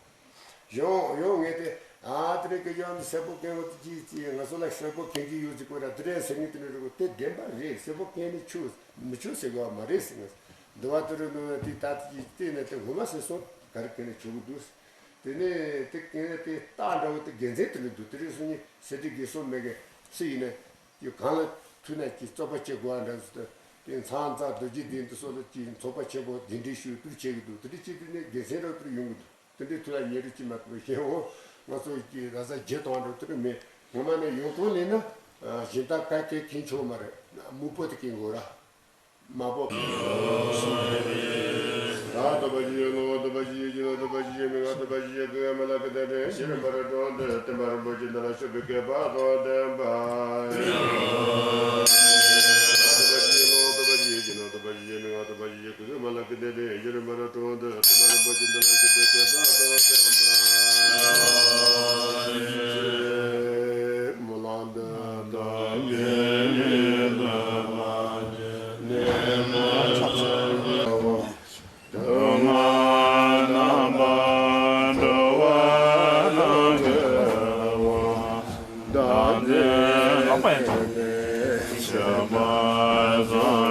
ཡང་ཡང་ངས་དེ་ཨ་དེ་རེད་གི་ཡང་འདི་སེར་པོ་གན་བ་དེ་ཅི་ཅི་ང་ཚོ་ལ་སེར་པོ་གན་གྱི་ཡོད་ཅིག་གོ་ར་དེ་རེད་ཟེར་ངས་དེ་ནས་རེད་གོ། དེ་བདེན་པ་རེད། སེར་པོ་གན་ནི་ཆོས་མི་ཆོས་ཟེར་གོ་མ་རེད་ཟེར། ངས་འདི་བ་དེ་རེད་འདུག་ན་དེ་ད་དེ་ཅི་བལྟས་ནས་དེ་ངོ་མ་ཟེར་སོང་། ག་རེ་གན་ནི་ཆོས་གི་འདུག་དེ་ནས་དེ་གན་ནི་དེ་རྟགས་འདྲ་བོ་དེ་དགེ་མཚན་དེ་ནས་འདུག་དེ་རེད་སོང་ནི་སེར་དེ་དགེ་སོང་མེད་གི་སུ་ཡིན་ན། དེ་གང་ལ་ཐུག་ན་ཅིག་རྩོད་པ་བྱེད་དགོས་པ་འདྲ་ཟེར་ཏེ། དེ་མཚམས་མཚམས་རྡོ་རྗེ་གདན་དུ་སོགས་ལ་ཅིག་ཚོགས་པ་ཆེན་པོ་གདན་འདྲེན་ཞུས་དུས་བྱེད་ཀྱི་འདུག་དེ་འདྲ་ཅིག་དེ་ནས་དགེ་མཚན་རབ་ཏུ་ཡོང་གི་འདུག་དེ་འདྲའི་ཐུགས་ལ་ཉེ་རུ་ཅིག་མ་ཐུབ་པའི་ཞེན་འོང་། ང་ཚོ་ཀྱི་ར་ས་བརྗེད་གཏོང་འགྲོ་དེ་འདྲ་མེད། ངོ་མ་ནས་ཡོང་གོང་ལས་ན་གཞན་དག་ག་གེ་མཁན་ཆོག་མ་རེད། སྨུག་པོ་དེ་གིན་དགོས་ར། མ་པོ། ད་ལྟ་བ་ཞིག་ཡོད་ནོ། ལྟ་བ་ཞིག་ཡོད་ཀྱི་ནོ། ལྟ་བ་ཞིག་ཡོད་མི་ང་། ལྟ་བ་ཞིག་ཡོད་ཀྱི་ང་མ་ལ་ཀི་ཏ་དྲན་ཤེས་རབ་འབར་བ་གྲོང་དུ་བསྟན་པ་རིན་པོ་ཆེ་འདི་ལ་ཤོག་པའི་བསྐལ་པ་དང་ལྡན་པ། ལྟ་བ་ཞིག་ཡོད་ནོ། ལྟ་བ་ཞིག་ཡོད་ཀྱི་ནོ། ལྟ་བ་ཞིག་ཡོད་མི་ང་། ལྟ་བ་ཞིག་ཡོད་ཀྱི་ང་མ་ལ་ཀི་ཏ་དྲན་ཤེས་རབ་འབར་བ་གྲོང་དུ་བསྟན་པ་རིན་པོ་ཆེ་འདི་ལ་ཤོག་པའི་བསྐལ་པ་དང་ལྡན་པ། མོ་ལ་འདི་དང་ངེས་ནས་ལ་མ་ཉེས་ནས་མ་ཆགས། དུ་མ་རྣམ་པར་གྲོལ་བ་རྣམས་ཀྱི་དབང་། བདག་འཛིན་ལས་བྱེད་པ་བཟང་